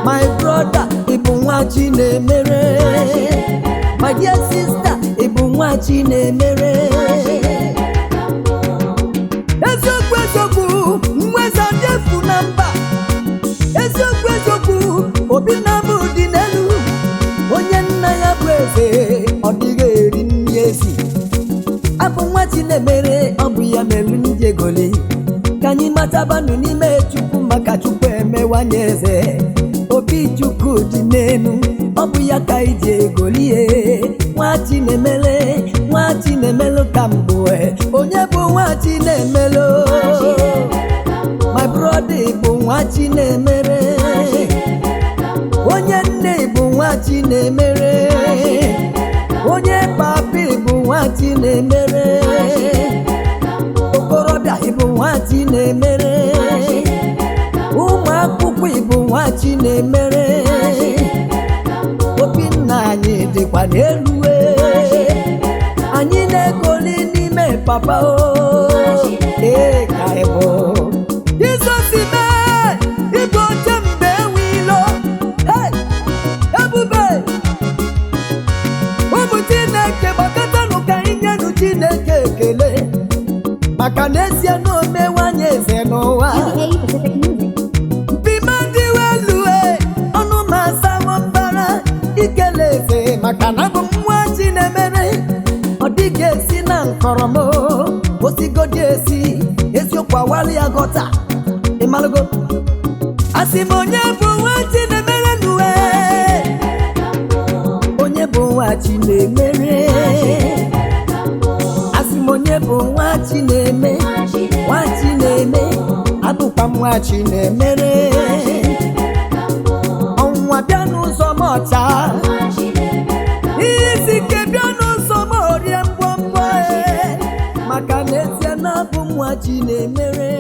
My brother, ị bụ nwa Chinemere. My dear sister, ị bụ nwa Chinemere. Eziokwu, eziokwu, nweza dị efu na mba. Eziokwu, eziokwu, obi nna m dị n'elu. Onye nna ya bụ eze, ọ dịghị eri nri ezi. Abụ nwa Chinemere, ọ bụ ya mere m ji egoli. Ka anyị matabanụ n'ime Chukwu, maka Chukwu emewanye eze. Obi Chukwu dị n'elu, ọ bụ ya ka iji egolie. Nwa Chinemere, nwa Chinemere ka mbụ. Onye bụ nwa Chinemere? My brother, bụ nwa Chinemere. Onye nne, bụ nwa Chinemere. Onye papi, bụ nwa Chinemere. Okorobịa, ịbụ nwa Chinemere. Ụmụ akwụkwọ, ịbụ nwa Chinemere. Obi nna anyị dịkwa n'elu e. Anyị na-egoli n'ime papa o. Ee, ka ị bụ Jizọs mee ịbụ oche mgbe enwe ilo. Hey! Ebube ụmụ Chineke, gbakọtanụ ka anyị nyenụ Chineke ekele, maka n'ezie na o mewanye eze n'ụwa. UBA Pacific Music. Bimadiwelu e, ọnụ m asawo mbara ikele eze, maka na abụ m nwa Chinemere. Ọ dịghị esi na nkọrọ m, osigodi esi eziokwu awali ya gọta. Ịmalụgo, asị m, onye bụ nwa Chinemere n'uwe? Onye bụ nwa Chinemere? Asị m, onye bụ nwa Chineme? Nwa Chineme, abụkwa m nwa Chinemere. Ọnwụnwa bịa n'ụzọ m, ọcha ihe isi ike bịa n'ụzọ m, orie mgbọmgbọ e, maka na ezie na abụ m nwa Chinemere.